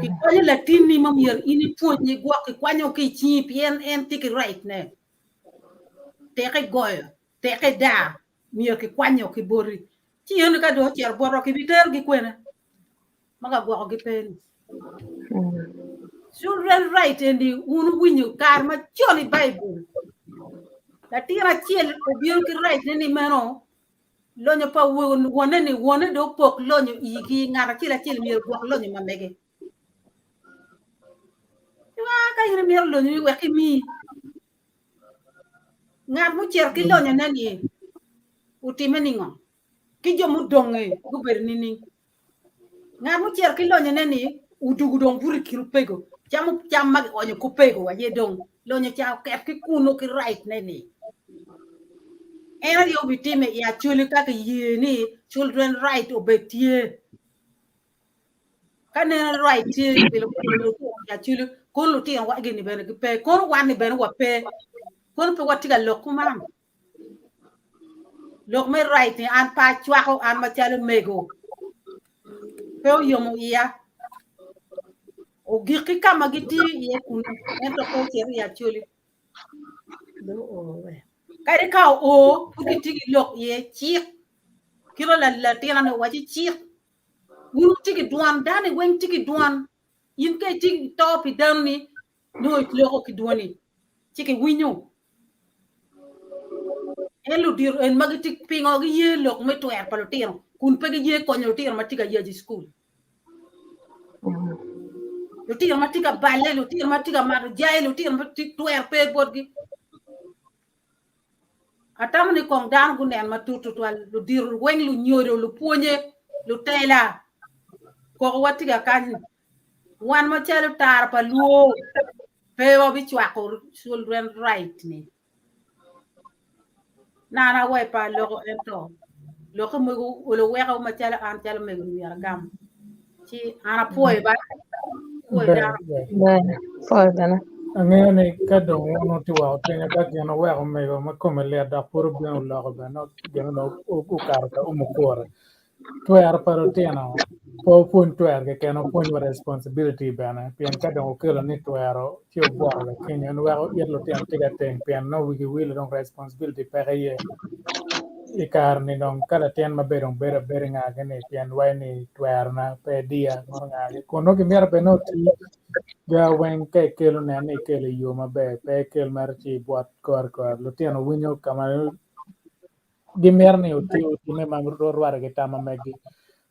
Kikwanyo latinni ma myero in ipwony igwok kikwanyo ki i cingi pien en tye ki right ne. Tek igoyo, tek idaa, myero kikwanyo ki boti. Ci eno ka dong ocito botwa kibiterogi kwene ma ka gwokogi pe-ni. Children right eni wun wuwinyo kare macon i Baibul. Latin acel obino ki right ne ni meno lonyo pa wonne ni wonne dong opok lonyo igi ngat acel acel myero ogwok lonyo ma mege. Ka in imito lonyo ni wek imi. Ngat mucito ki lonyone-ni otimme ningo? Ki jo mudonge gubedo nining? Ngat mucito ki lonyone-ni odugo dong buto i kin opego, camo cam ma gionyo ki opego aye dong lonyo ca oket ki kunu ki right-ne-ni. En aye obitime i Acholi ka kiye ni children right obed tye. Ka neno right tye pi lutino i Acholi, kono lutino wa gini bene gipe, kono wan ni bene wape, kono pe watye ka lok kuman. Lok me right ni an pe acwako an macalo mego, pe oyomo iya. Ogik ki ka ma gitiyo iye kunu, ento pe ocito i Acholi. Kadi ka oo, pud gitye ki lok iye cik. Kit ma latina-ni owaco cik. Wun wutye ki dwan, dano weng tye ki dwan. In ka itye ki to pi danoni, nongo iloko ki dwani, ci kiwinyo. En ludito en ma gitye pingo giye lok me twer pa lutino kun pe giye konyo lutino ma tye ka yaco i cukul. Lutino ma tye ka balle, lutino ma tye ka mato jai, lutino ma twer pe botgi. Atamo ni kong dano gunen matut tutwal, ludito weng, lunyodo, lupwonye, lutela, koko watye ka kany. Wan macalo tara pa lwo pe wabicwako children right ni. Nana wa pe aloko ento lokke mogo olo weko macalo an calo mego ni myero agam. Ci an apwoyo ba apwoyo Ber, dano. ber. Ber, pwoyo bene. Angeyo ni ka dong wun wutye woko piny ka gin oweko omego ma kome lit dok pud obino oloko bene nongo gin onongo okato ka umo kure. Twero pa lutino pe wupwony twero keken wupwony wa responsibility bene pien ka dong wukelo ni twero ci wubwoto lakenyo en weko it lutino tye ka teng pien nongo wigi wilo dong responsibility peke iye. I kare-ni dong ka latin maber dong bedo abeda ingagi ni pien wai ni twerona pe diya mono ngagi kun nongo gimito bene ni oti ga weng ka ikelo nen ni ikelo i yo maber pe ikel mere ci ibwot kore kore lutino winyo ka ma gimito ni oti otime ma rwate ki tam ma meggi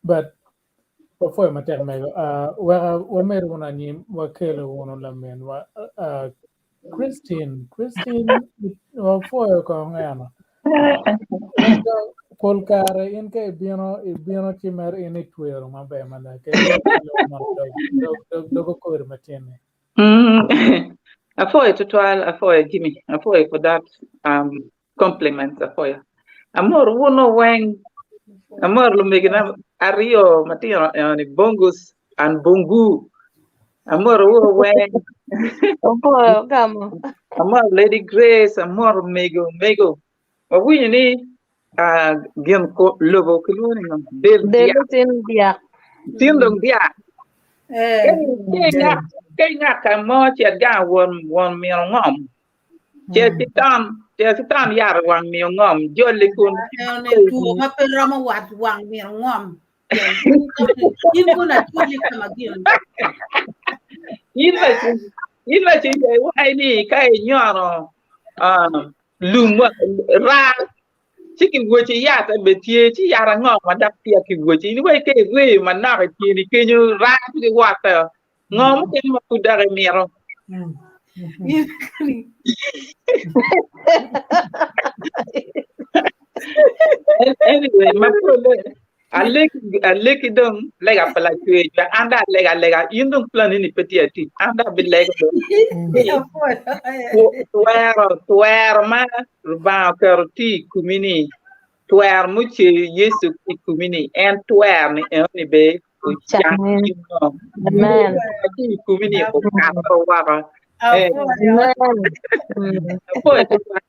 but wapwoyo matek mego uh, weka wamedo wunu anyim wakelo wunu laminwa uh, Christine Christine wapwoyo kong eno Ento pol kare in ka ibino ibino ci mere in itwero maber mada ke dogo kori matin-ni. Apwoyo tutwal, apwoyo Jimmy, apwoyo for that um, compliment, apwoyo. Amor wunu weng, amor lumegina aryo matino eno ni Bongus and Bongu. Amor wu weng. Opwoyo gamo. Amor Lady Grace, amor mego, mego. Wawinyo ni uh, gin ko, lobo kilwongo ni ngo? Del Del diak. tin diak. Tin dong diak. Eh, Ke ingak ka mo cet gang won won mino ngom. Cet ki tam, cet ki tam yat wang miyo ngom joli kun eno ni two ma pe romo wat wang mino ngom. In kono atwoli ka ma gin. In ma in ma ci iwaci ni ka inyono um, lum raa ci kiwoci yat be tye ci yat ango ma dok peya kiwoci in iwaci ka ireyo manok i tyeni kenyo raa ci giwotte ngo mukene ma pud dok imito. Anyway, ma pole aleki dong lega pa lacwec wek an dong aleg alega in dong plan ni pe tye atic an dong abilego dong. Twero twero ma Lubanga oketo tye i komi ni twero muceyo Yecu i komi ni en twero ni enoni be ocang in dong. Amen. Tye i komi ni okato woko. Amen. Apwoyo tutwal.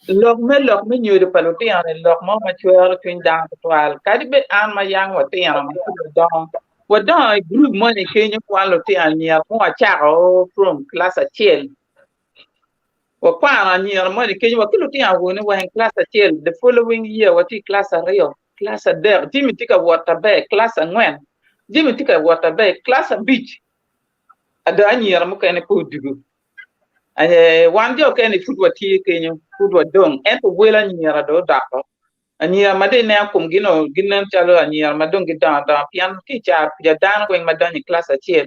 Lok me lok me nyodo pa lutino ni lok mo ma cwero cwiny dano tutwal. Kadi bed an ma yang watino ma pud wadongo, wadongo i gurup moni kenyo wan lutino anyira ma wacako from kilac acel. Wakwano anyira moni kenyo wa ki lutino awone weng kilac acel the following year watye i kilac aryo, kilac adek, jami tye ka wot aber, kilac angwen jami tye ka wot aber, kilac abic ada anyira mukene pe odwogo. Wan jo okene pud watye kenyo, pud wadong, ento wel anyira dong odoko. Anyira ma dong ineno komgi nongo ginen calo anyira ma dong gidongo adonga pien ki i caro kuca dano weng ma donyo i kilac acel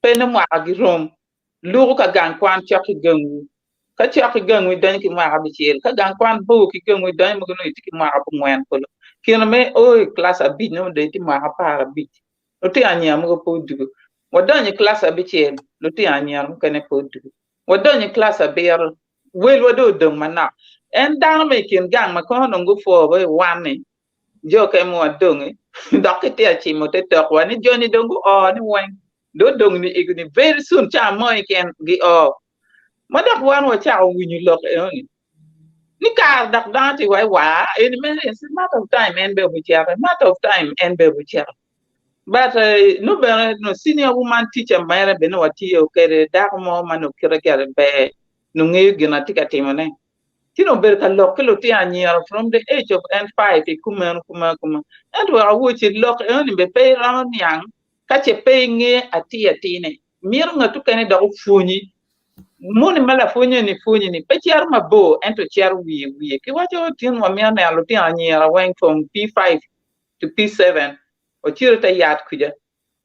pe nongo mwakagi rom. Luko ka gang kwan cok ki gangwu. Ka cok ki gangwu idonyo ki mwaka abicel, ka gang kwan bor ki gangwu idonyo mogo nongo itye ki mwaka abongwen kulu. Kine me o i kilac abic nongo dong itye mwaka aparabic. Lutino anyira mogo pe odwogo. Wadonyo i kilac abicel, lutino anyira mukene pe odwogo. Wadonyo i kilac abiro, welwa dong odong manok. En dano ma i kin gang ma kono dong gupwo wa i wan-ni, jo keken ma wadongi, dok kitye ka cimo te tokwa ni joni dong guo ni weng, dong odong ni ego-ni very soon ca mo keken gio. Ma dok wan wacako winyo lok enoni, ni kare dok dano tye wa i war eni mere it's a matter of time en bene obicito, a matter of time en bene obicito. But nongo bene nongo senior woman teacher mere bene watiyo kwede dako mo ma nongo kite gire ber nongo ngeyo gin atye ka timone. Ci nongo obedo ka lok ki lutino anyira from the age of en five i kumeno kumeno kumeno. Ento wek awoci lok enoni bene pe iromo niang ka ce pe inge atir atir-ne. Mito ngat okene dok opwonyi. Moni ma lapwonye-ni pwonyi-ni pe cito mabor ento cito wiye wiye. Kiwaco tin wamito neno lutino anyira weng from P5 to P7 ocito i te yat kuca.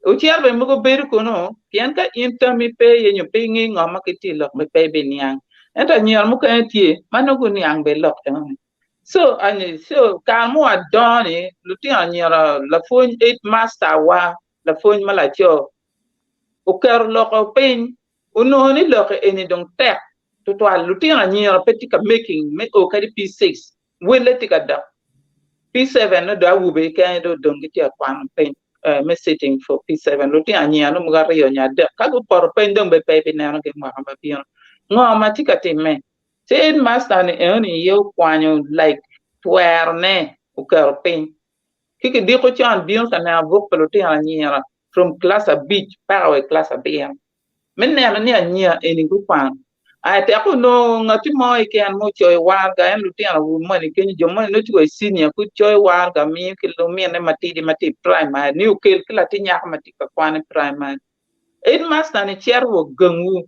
Ocito bene mogo bedo kunu pien ka in tammi pe iye nyo pe inge ngo ma kitye i lok me pe ibiniang. Ento anyira mukene tye ma nongo guniang bene lok enoni. So, so kare ma wadongo-ni lutino anyira lapwony headmaster wa lapwony ma laco oketo loko piny onongo ni loke eni dong tek tutwal lutino anyira pe tye ka making me o kadi P6 welle tye ka dok P7 nongo dong awobe keken dong odong gitye ka kwano piny me sitting for P7 lutino anyira nongo mogo aryo nyo adek ka gupoto piny dong bene pe ibineno gi mwaka ma bino ngo ma tye ka timme ci headmaster ni enoni aye okwanyo like twerone oketo piny ki kidiko con bino ka neno buk pa lutino anyira from class abic paka wa i class abiro me neno ni anyira eni gukwano. Aye tek onongo ngati mo keken ma ocoyo waraga en lutino awobe moni kenyo jo moni nongo tye wa i senior pud coyo waraga miyo ki lumine matidi ma tye i primary ni okel ki latin nyako ma tye ka kwan i primary. Headmaster ni cito wa gangwu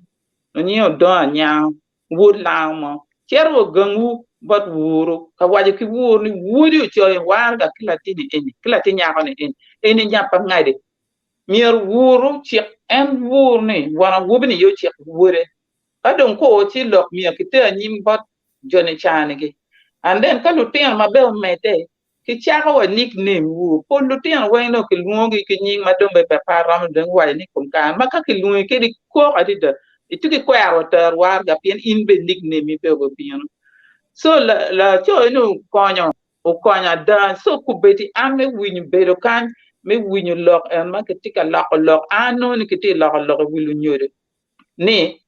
onyiyo odongo anyango wod lango mo cito wa gangwu bot wuru ka waco ki wuru ni wodi ocoyo waraga ki latini eni ki latin nyako ni eni eni nya pa ngadi myero wuru ocik en wuru ni won awobi ni aye ocik wode ka dong ko ci lok myero kiter anyim bot joni cani gi and then ka lutino ma bene omedde Kicako wa nickname wu. Pol lutino weng dong kilwongogi ki nying ma dong bene pe aromo dong waco ni kom kare ma ka kilwongi kede ikok adada itye ki kwero wa tero waraga pien in bene nickname-mi pe obibino. So laco eni okonyo okonyo ada so kubedi an me winyo bedo kany me winyo lok en ma kitye ka loko lok an anongo ni kitye ka loko lok i wi lunyodo ni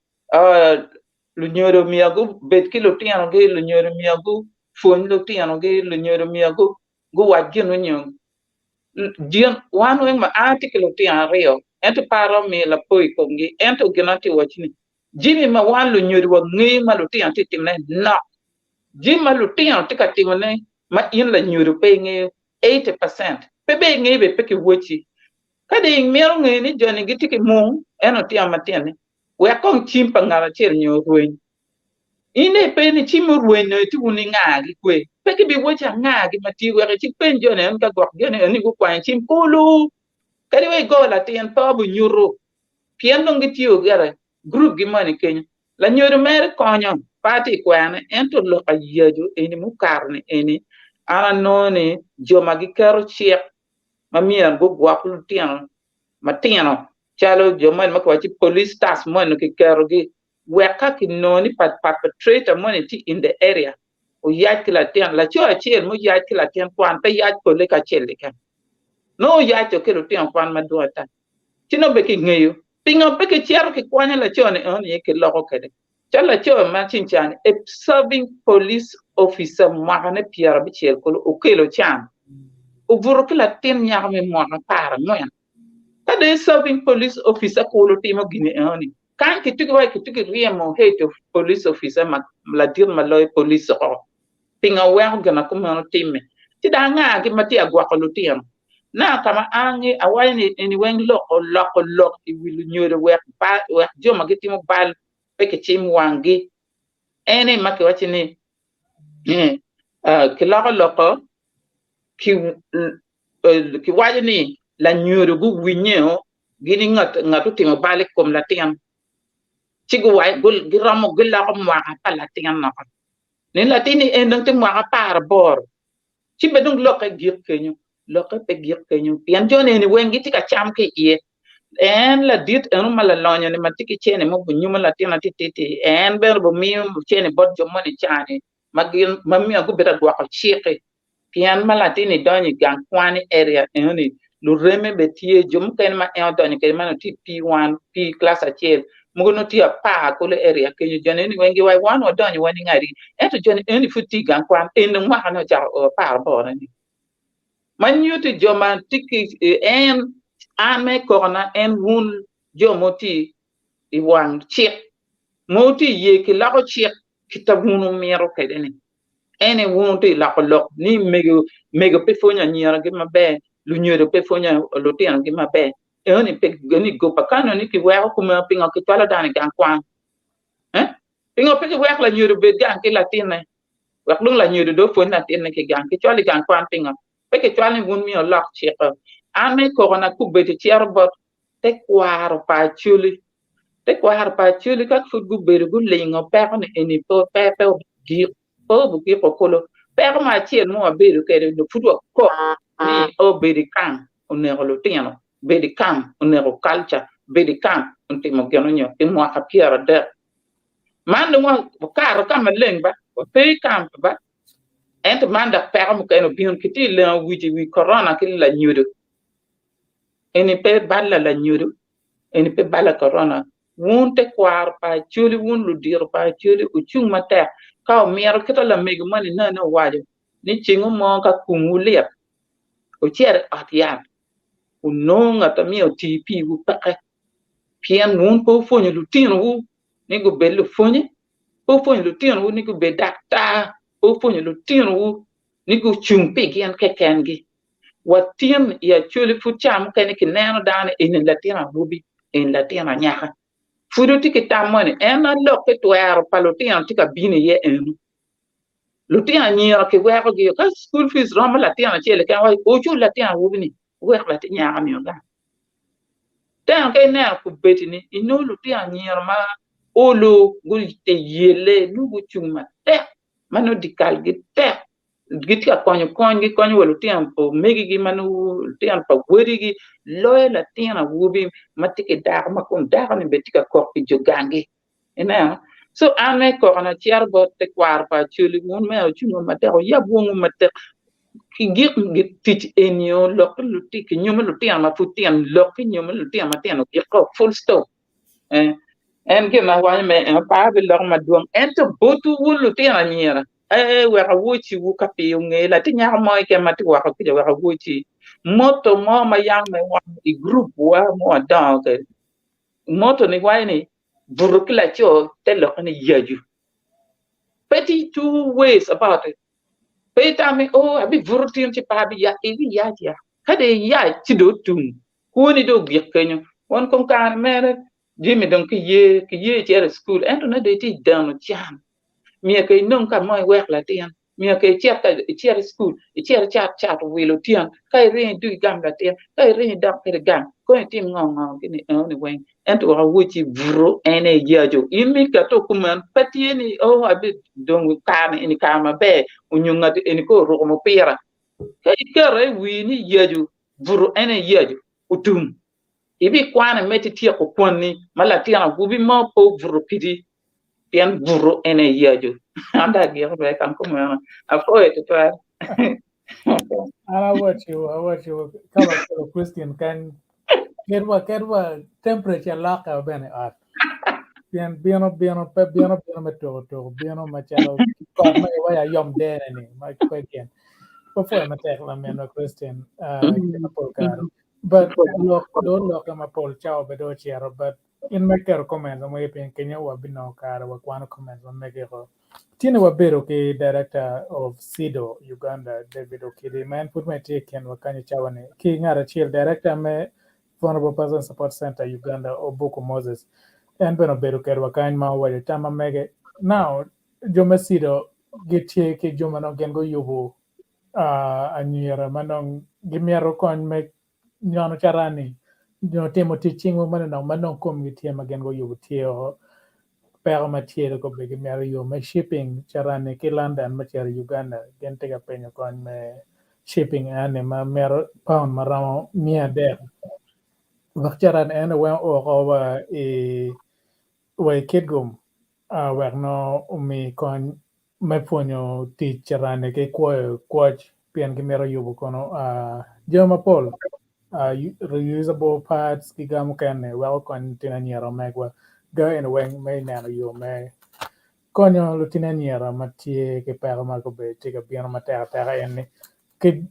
Lunyodo myero gubed ki lutinogi, lunyodo myero gupwony lutinogi, lunyodo myero guwac gin nyo gin wan weng ma an atye ki lutino aryo ento pe aromo miyo lapor i komgi ento gin ma atye ka waco ni jami ma wan lunyodo wangeyo ma lutino tye ka timone nok jami ma lutino tye ka timone ma in lanyodo pe ingeyo 80% pe bene ingeyo bene pe kiwocci ka dong imito ngeyo ni joni gitye ki mung en lutino matino-ni Wek kong cim pa ngat acel nyo orweny. In dong ipe ni cim orweny nongo itye wun ingagi kwe. Pe kibiwocci angagi ma tye wek icipeny joni eni ka gwok joni eni gukwanyo cim kulu. Kadi wa igo latin pe obinyuto pien dong gitiyo gire. Group gi moni kenyo. Lanyodo mere konyo pe atye i kwerone ento lok ayaco eni mukato ni eni an anongo ni jo ma giketo cik ma myero gugwok lutino matino calo jo moni ma kiwaco ni police task moni kiketogi wek ka kinongo ni perpetrator moni tye in the area oyac ki latin laco acel muyac ki latin kwan pe yac pole kacel keken nongo oyaco ki lutino kwan madwong ata ci nongo bene kingeyo pingo pe kicito kikwanyo laco ni eno ni kiloko kwede calo laco ma cincani a serving police officer mwakane 90 kulu okelo can obuto ki latin nyako me mwaka 14 ka dong serving police officer kulu timo gini eno ni kany kituki wa kituki ryemo head of police officer ma ladit ma loyo police oko pingo weko gin ma kumeno timme ci dong anga gi ma tye ka gwoko lutino na ka ma an awaco ni eni weng lok oloko lok i wi lunyodo wek wek jo ma gitimo bal pe kicim wanggi ene ma kiwaco ni kiloko loko kiwaco ni lanyodo guwinye gin ngat otimo bal i kom latin ci giromo giloko mwaka pa latin oko ni latin-ni en dong tye mwaka 18 ci bene dong lokke gik kenyo lokke pe gik kenyo pien joni eni weng gitye ka cam ki iye en ladit eno ma lalonyo ni ma tye ki cene mo nyumo latin atititi en bene omiyo cene bot jo moni cani ma gin ma miyo gubedo ka gwoko cik-ki pien ma latin-ni donyo i gang kwan i area enoni lureme bene tye jo mukene ma en odonyo kwede ma nongo tye i P1 P class acel mogo nongo tye apar kulu i area kenyo joni eni weng giwaco wan wadonyo wa nining adi ento joni eni pud tye i gang kwan en dong mwakane ocako o 18 ni ma nyuto jo ma tye ki en an me kokona en wun jo ma wutye i wang cik ma wutye iye kiloko cik kita wun wumito kwede ni En aye wun tye loko lok ni mego mego pe pwonyo anyiragi maber, lunyodo pe pwonyo lutinogi maber. Enoni pe eni goba ka nongo ni kiweko kumeno pingo kicwalo dano i gang kwan? Eh? Pingo pe kiwek lanyodo obed gang ki latinne? Wek dong lanyodo dong opwony latinne ki gang. Kicwalo i gang kwan pingo? Pe kicwalo ni wun myero wulok cik-ko. An me kokona kubedi cito bot tekwaro pa Acholi. Tekwaro pa Acholi ka pud gubedo gulingo peko ni eni pe pe ogik pe obigiko kulu. Peko mo acel ma wabedo kwede onongo pud wakok ni obedo i kam oneko lutino, bedo i kam oneko kalca, bedo i kam otimo gin onyo pi mwaka 30. Man dong wakato ka maleng ba, wape i kam ba, ento man dok peko mukene obino kitye lengo wic i wi korona ki lanyodo. Eni pe bal lanyodo, eni pe bal korona. Wun tekwaro pa Acholi, wun ludito pa Acholi, wucung matek. Ka wumito, kita lamego moni nene owaco ni cengo mo ka komwu lit, wucit i ot yat, wunong ngat ma myero oti piwu peke. Pien wun pe wupwonyo lutinowu ni gubed lupwonye, pe wupwonyo lutinowu ni gubed daktar, pe wupwonyo lutinowu ni gucung pi gin kekengi. Watin i Acholi pud ca mukene kineno dano eni latin awobi eni latin anyaka. Pud watye ki tam moni en alok ki twero pa lutino tye ka bino iye eno. Lutino anyira kiwekogi ka school fees romo latin acel keken waci wucul latin awobi ni wuwek latin nyaka ni ogam. Teno ka ineno kubedi ni inongo lutino anyira ma olo gutye yelle nongo gucung matek ma nongo dyekalgi tek gitye ka konyo kony gikonyo wa lutino pa omegigi ma nongo lutino pa wadigi loyo latin awobi ma tye ki dako ma kun dako-ni bene tye ka kok pi jo ganggi ineno so an me kokona acito bot tekwaro pa Acholi wun mere wucung matek wuyab wangwu matek kigik tic enio lok ki kinyomo lutino ma pud tino lok ki nyomo lutino matino giko full stop en gin ma awaco me en pe abiloko madwong ento botwu wun lutino anyira Ee, wek awociwu ka pii onge, latin nyako mo keken ma tye woko kica wek awoci. Motto mo ma yam wan i gurupwa ma wadongo kwede, motto ni waco ni buto ki laco te lokke ni yacu. Pe tye two ways about it. Pe itam ni oh abibuto tin ci pe abiyac, ibiyac ya. Ka dong iyac ci dong otum, kwoni dong ogik kenyo. Won kom kare mere jami dong kiye, kiye icito i cukul ento nongo dong itye i deno can. Myero inong ka mo iwek latin. Myero ke icit ka icit i cukul, icit icat cato wilo tyen, ka iringo idug igam latin, ka iringo idok kwede gang, kono itim ngo ngo gini enoni weng. Ento wek awocci buto en aye yaco. In me iketo kuman pe tye ni oh abi dong kare ni eni kare maber onyo ngati eni kong oruko mupira. Ka iketo i wii ni yaco buto en aye yaco otum. Ibikwano imed ityeko kwanni ma latin awobi mo pe obuto kidi pien buto en aye yaco. An dong agiko bene kan kumeno. Apwoyo tutwal. An awacci awacci ka wakelo Christian kany kedwa kedwa temperature lokke bene i ot pien bino bino pe bino bino me tuko tuko bino macalo kot ma iwaco ayom dene ni ma pe gin wapwoyo matek laminwa Christian uh, pol kare but lok do lokke mapol cawa bene dong ocito but in me keto comments ma mege piny kenyo wabinongo kare wakwano comments ma mege ko. Tye ni wabedo ki Director of SIDO Uganda David Okidi ma en pud bene tye i kinwa kany i cawa ni ki ngat acel Director me Vulnerable Person Support Center Uganda Obuku Moses en bene obedo kedwa kany ma owaco tam ma mege. Now jo me SIDO gitye ki jo ma nongo gin guyubo uh, anyira ma nongo gimito kony me nyono carani nyo timo tic cingwa manonok ma nongo komgi tye ma gin guyubo tye o peko ma tye kobbe gimito yo me shipping carani ki London me cito Uganda gin tye ka penyo kony me shipping eni ma mito pound ma romo 300 wek carani eni weng oo wa i wa i Kitgum wek nongo omi kony me pwonyo tic carani ki kwoyo kwoc pien gimito yubo kono jami mapol reusable pads ki ga mukene wek okony lutino anyira megwa ga eni weng me neno yo me konyo lutino anyira ma tye ki peko ma gubedo tye ka bino matek ateka eni ki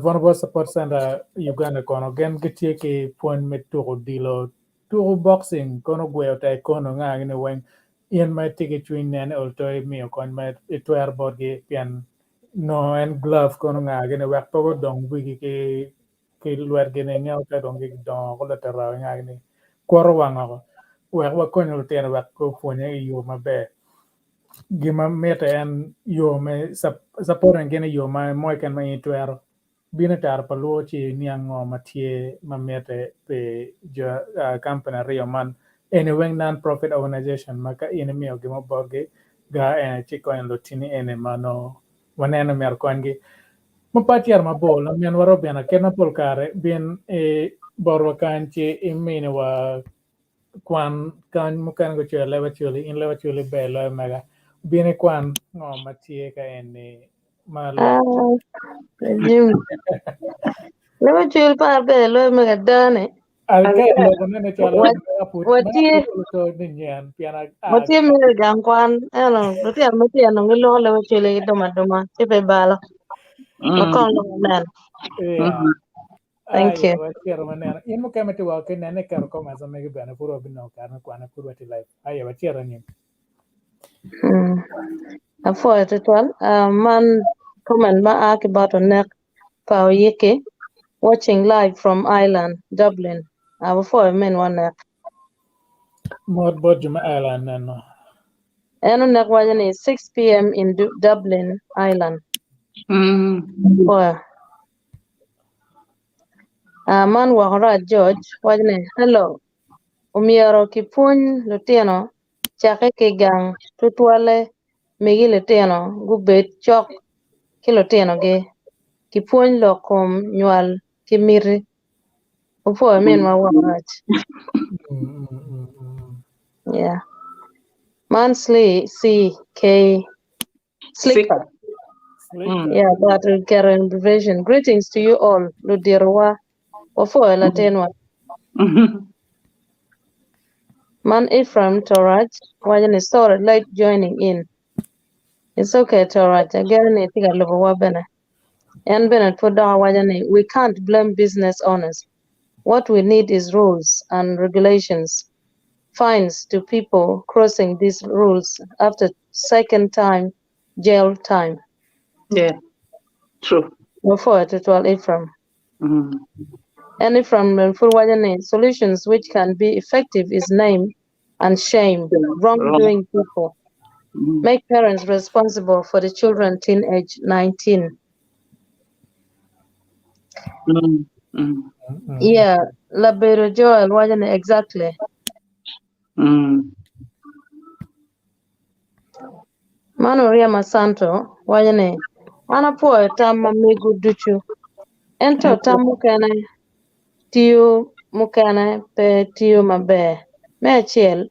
Vulnerable Support Center Uganda kono gin gitye ki pwony me tuko odilo tuko boxing kono gweyo taekwondo nga gini weng in ma itye ki cwiny nen olto imiyo kony ma itwero botgi pien nongo en glove kono nga gini wek pe gudong wigi ki ki lwetgi ni ingeyo ka dong gidongo ko latara nga gini kwoto wang oko wek wakonyo lutino wek gupwonye i yo maber gima mitte en yo me supporting gin i yo ma mo keken ma in itwero bino i tara pa luo ci iniang ngo ma tye ma mitte pi jo company aryo man eni weng non profit organization ma ka in imiyo gimo botgi ga ene ci konyo lutini eni ma nongo waneno myero konygi ma pe acito mabor laminwa Robina kit ma pol kare bin i botwa kany ci iminiwa kwan kany mukene gucwero leb acoli in leb acoli ber loyo mega bin ikwan ngo ma tye ka eni ma Ah, Jim. Leb acoli par ber loyo mega adane. Alka loko nene calo mega pud mega Watye pud oluto ni nyen pien a watye mere i gang kwan ento lutino matino dong giloko leb acoli ki dum aduma ci pe balo. Wakong dong wanen. yeah Thank Aye, you. wacito waneno. In mukene tye wa ki nene keto comments ma megi bene pud wabinongo kare me kwane pud watye live. Aye, wacito anyim. Apwoyo tutwal. Uh, man comment ma a ki bot Onek pa Oyiki watching live from Ireland, Dublin. Uh, wapwoyo minwa Onek. Mot bot jo me Ireland neno. En Onek waco ni 6 p.m. in du Dublin, Ireland. Apwoyo. Uh, man woko rac George waco ni hello omyero kipwony lutino cakke ki gang tutwalle migi lutino gubed cok ki lutinogi kipwony lok kom nywal ki miti opwoyo minwa woko rac yeah man sli c k Slicker. Yeah, but we get an abbreviation. Greetings to you all, Ludirwa. Wapwoyo latinwa. Man Ephraim Toraj, waco ni sorry late joining in. It's okay Toraj, ageno ni itye ka lubowa bene. En bene pud dok awaco ni we can't blame business owners. What we need is rules and regulations. Fines to people crossing these rules after second time jail time. Yeah, true. Wapwoyo tutwal Ephraim. En Ephraim bene pud waco ni solutions which can be effective is name and shame wrongdoing people. Make parents responsible for the children teen age 19. Yeah, Labedo Joel waco ni exactly. Man Oryema Santo waco ni an apwoyo tam ma mego ducu ento tam mukene tiyo mukene pe tiyo maber. Me acel,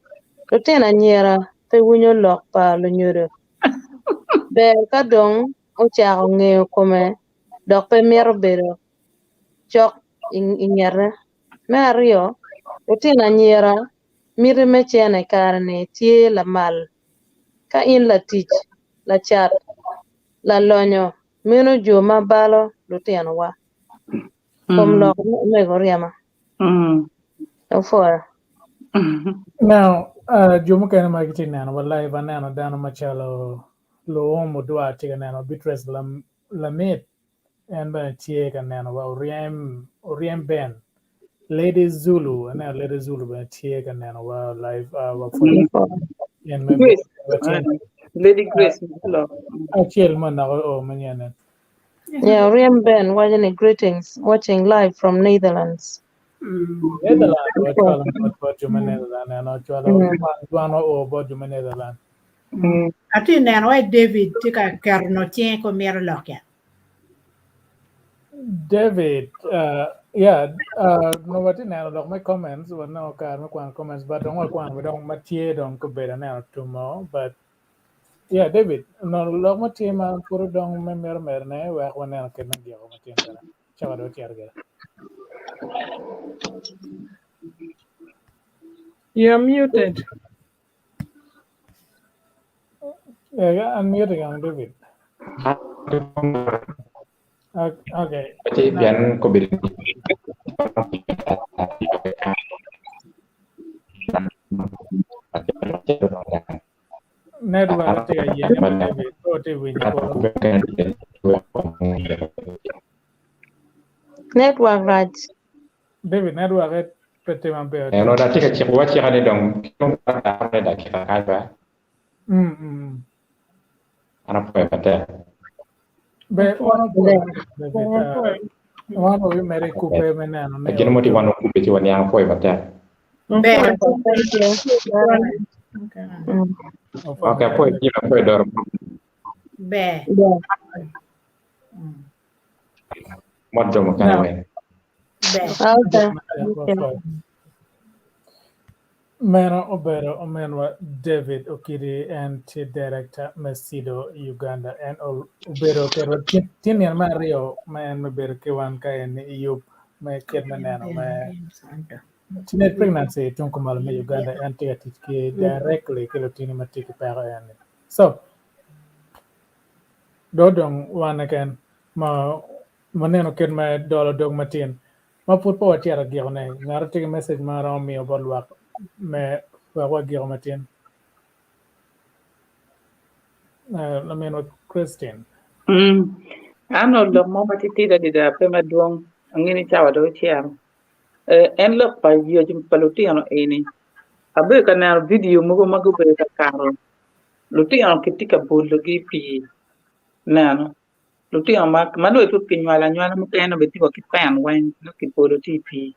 lutino anyira pe winyo lok pa lunyodo. Ber ka dong ocako ngeyo kome dok pe mito bedo cok i ngete. Me aryo, lutino anyira miti me cene i kare-ni tye lamal. Ka in latic, lacat, lalonyo, meno jo ma balo lutinowa. Kom lok omego ryema. Opwoyo. Now, jo mukene ma gitye neno wa live aneno dano macalo Luom Odwar tye ka neno Beatrice Lam, Lamit en bene tye ka neno wa Oryem Oryem Ben Lady Zulu aneno Lady Zulu bene tye ka neno wa live wapwoyo en me Grace, Lady Grace, hello. Acel mo nako o manyene. Yeah, Oryem Ben waco ni greetings watching live from Netherlands. Netherlands wacwalo mot bot jo me Netherlands en ocwalo dwan o bot jo me Netherlands. Atye neno wai David tye ka keto no cinge ko mito lok ya. David, yeah, no watye neno lok me comments, wanongo kare me kwano comments, but dong wakwano dong ma tye dong kobedo aneno tumo, but yeah, David, no lok ma tye ma pud odong me mito medone wek waneno kit me giko matin bene. Cako dong ocito gire. You're muted. Yeah, I'm muting on David. Okay. Ci pien kobedo Network tye ka yenye ma David pe watye ka winyo kwo. Network rac. David network pe tye maber. En oda tye ka cikowa acika ni dong me dakika kany ba. An apwoyo matek. Be wan opwoyo David. Wan wabimedde ki kubbe me neno ni Gin mo tye wan wakubbe ci waniang apwoyo matek. Ber. Thank you. Okay, apwoyo Jim, apwoyo Doro. Ber. Yeah. Mot jo mukene weng. Ber. Okay. Thank you. Meno obedo omenwa David Okidi en tye director me SIDO Uganda. En obedo keto tye nino me aryo ma en me bedo ki wan ka en i yub me kit me neno me teenage pregnancy tung kumalo me Uganda en tye ka tic ki directly ki lutini ma tye ki peko en ni. So do dong wan keken ma waneno kit me dolo dog matin ma pud pe wacito agikone ngato tye ki message ma romo miyo bot lwak me wek wagiko matin. Laminwa Christine. An lok mo matitidi adada pe madwong angeyo ni cawa dong ocito. En lok pa yoc pa lutino eni abedo ka neno vidio mogo ma gubedo ka kato lutino kitye ka bologi i pii neno lutino ma nongo pud kinywalo anywala mukene nongo bene tye wa ki pen weng nongo kibolo tye i pii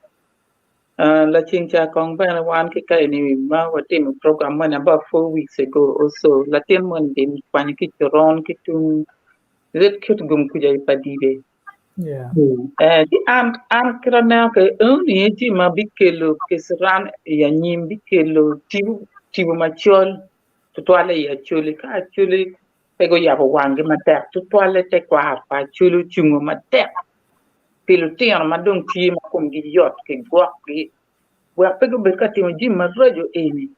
laceng ca kong bene wan ki ka eni ma watimo program moni about 4 weeks ago or so latin moni kikwanyo ki i coron ki tung Kitgum kuca i Padibe. Yeah. Ci an an kit aneno kwede enoni aye jami ma bikelo kiciran i anyim bikelo tipo tipo macol tutwalle i Acholi ka Acholi pe guyabo wanggi matek tutwalle tekwaro pa Acholi ocungo matek pi lutino ma dong tye ma komgi yot kigwokgi wek pe gubed ka timo jami maraco eni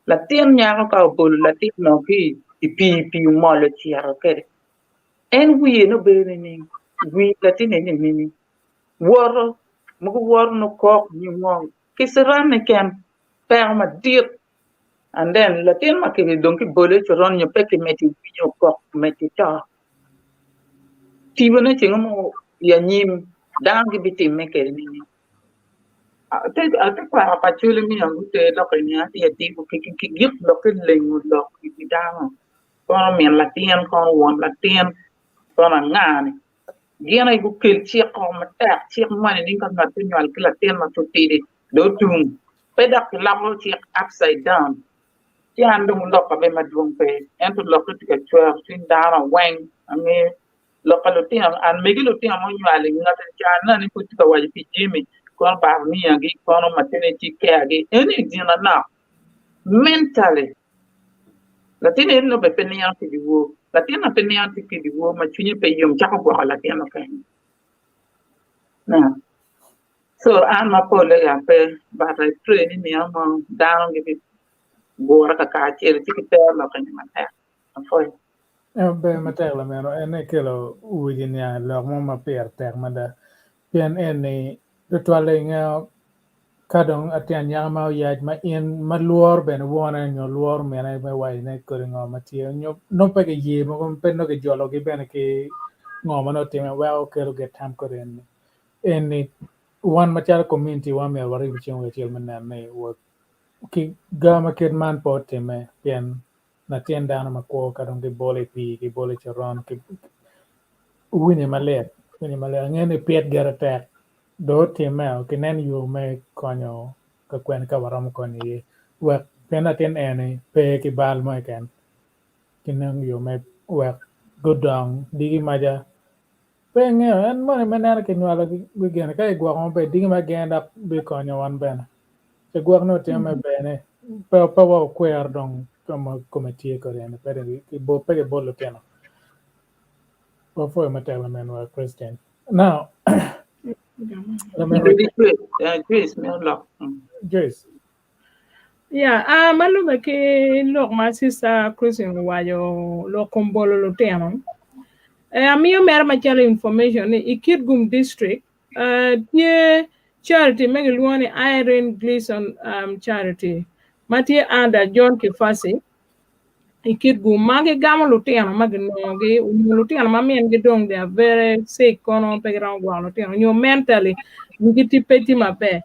latin nyako ka obolo latin no ki i pii pii omol ocito kwede en wiye nongo bedo nining wi latin eni nining woto mogo woto nongo kok nyo ngo kiciran keken peko madit and then latin ma dong kibole i coron nyo pe kimedo winyo kok medo to tibone ceng mo i anyim dano gibitime kwede nining. Tekwaro pa Acholi myero guter lok eni atir atir kigik lok ki lengo lok i wi dano kono min latin kono won latin kono anga-ni gin aye gukel cik o matek cik moni ni ka ngat onywal ki latin ma pud tidi dong otum pe dok kiloko cik upside down ci an dong lokka bene madwong pe ento lokke tye ka cwero cwiny dano weng angeyo. Lok pa lutino, an megi lutino ma onywali, ngat ca ni pud tye ka waco pi jami, kono bar miyagi, kono maternity care-gi, eni gin manok. Mentally, latin eni nongo bene pe nino ki dyewor. Latin ma pe nino ki dyewor ma cwinye pe yom cako gwoko latin mukene. So an ma pole ya pe, but I pray ni nino mo dano gibigure kakacel ci gitero lok eni matek. Apwoyo. Ber matek lameno en ekelo wici niang i lok mo ma pire tek mada pien en-ni tutwalle ingeyo ka dong atin anyaka ma oyac ma in ma lworo bene wone nyo lworo mine me wacone kodi ngo ma tye nyo nongo pe kiye mogo pe nongo kijologi bene ki ngo ma nongo otime weko kelo gin tam kodi eni. Eni wan macalo community wan myero warib cing kacel me neno ni ki ga ma kit man pe otime pien latin dano makwo ka dong gibolo i pii gibolo i coron winye malit winye malit angeyo ni pit gire tek dong otimmeo kinen yo me konyo ka kwene ka waromo konyo iye wek pien latin eni pe ki bal mo keken kinong yo me wek gudong digi maca pe ingeyo en moni me neno kinywalo gine ka igwoko maber digi ma gene dok bikonyo wan bene ci gwok ni otime me bene pe pe wa okwer dong kama kome tye kwede eni pe dong pe kibol lutino wapwoyo matek laminwa Christine now laminwa Joyce mito lok. Joyce Yeah, ah, ma lube ki lok ma sister Christine owaco lok kom bolo lutino. Eh, amiyo mere macalo information ni i Kitgum district eh, tye charity ma gilwongo ni Irene Gleason um, Charity ma tye under John Kifasi i Kitgum ma gigamo lutino ma ginongogi onyo lutino ma mingi dong they are very sick kono pe giromo gwoko lutino onyo mentally wigi tye pe tye maber.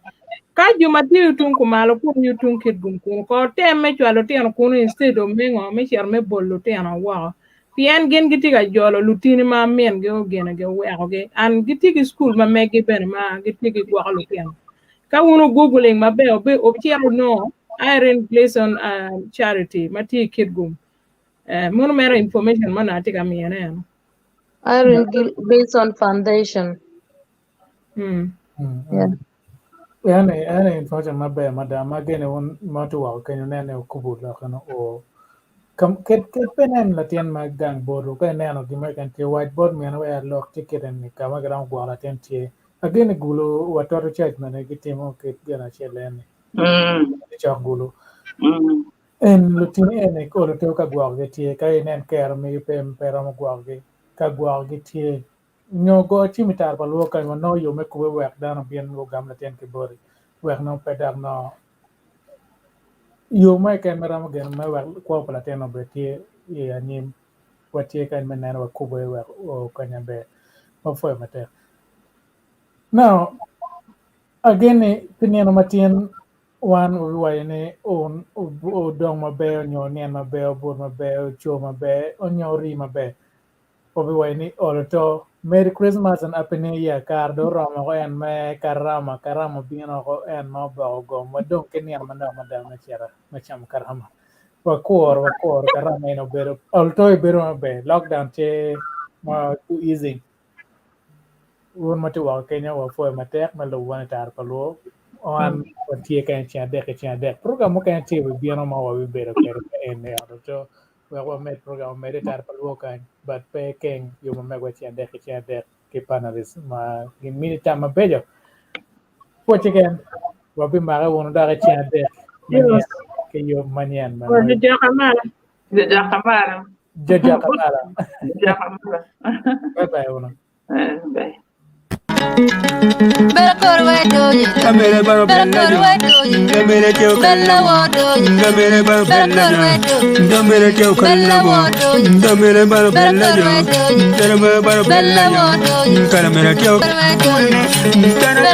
Ka jo ma tye tung kumalo kunu nyo tung Kitgum kunu ko tem me cwalo lutino kunu instead of me ngo me cito me bolo lutino woko pien gin gitye ka jolo lutini ma mingi ogenogi owekogi and gitye ki school ma meggi bene ma gitye gigwoko lutino. Ka wun googling maber wucito wunongo Irene Gleason Charity ma tye i Kitgum. Meno mere information ma onongo atye ka miyone eno. Irene Gleason Foundation. Yeah. Ene information maber mada ma gene wun ma tye woko kenyo nene okubo lok eno o ket pe nen latin ma gang botwu ka ineno gin mo keken tye wac bot mine wek alok tye kite ni ka ma giromo gwoko latin tye ageni gulu watoto church mene gitimo kit gin acel eni cok gulu en lutini eni olo to ka gwokogi tye ka inen kero megi pe pe romo gwokogi ka gwokogi tye nyo go cim i tara pa luo kany wanongo yo me kube wek dano obin gugam latin ki boti wek nongo pe dok nongo yo mo keken ma romo geno me wek kwo pa latin obed tye i anyim watye kany me neno wakube wek okony maber wapwoyo matek now ageni pi nino matin wan wabiwaco ni odong maber onyo onino maber obut maber oco maber onyo ori maber obiwaco ni olo to Merry Christmas and Happy New Year kare dong oromo ko en me karama karama obino ko en ma oboko gom wadong ki nino manok mada me cito me camo karama wakuro wakuro karama en obedo olo to ibedo maber lockdown tye ma too easy wun ma tye woko kenyo wapwoyo matek me lubo wan i tara pa luo wan watye kany ceng adek ki ceng adek program mukene tye bibino ma wabibedo kwede en i ot oto wek wamed program omed i tara pa luo kany but pe keng yo ma megwa ceng adek ki ceng adek ki panelists ma gimini tam mabeco pwoc keken wabimake wunu dok i ceng adek manyen ki yub manyen ma nongo Jojakamala. Jojakamala. Jojakamala. Jojakamala. Bye bye wunu. Bye. Bella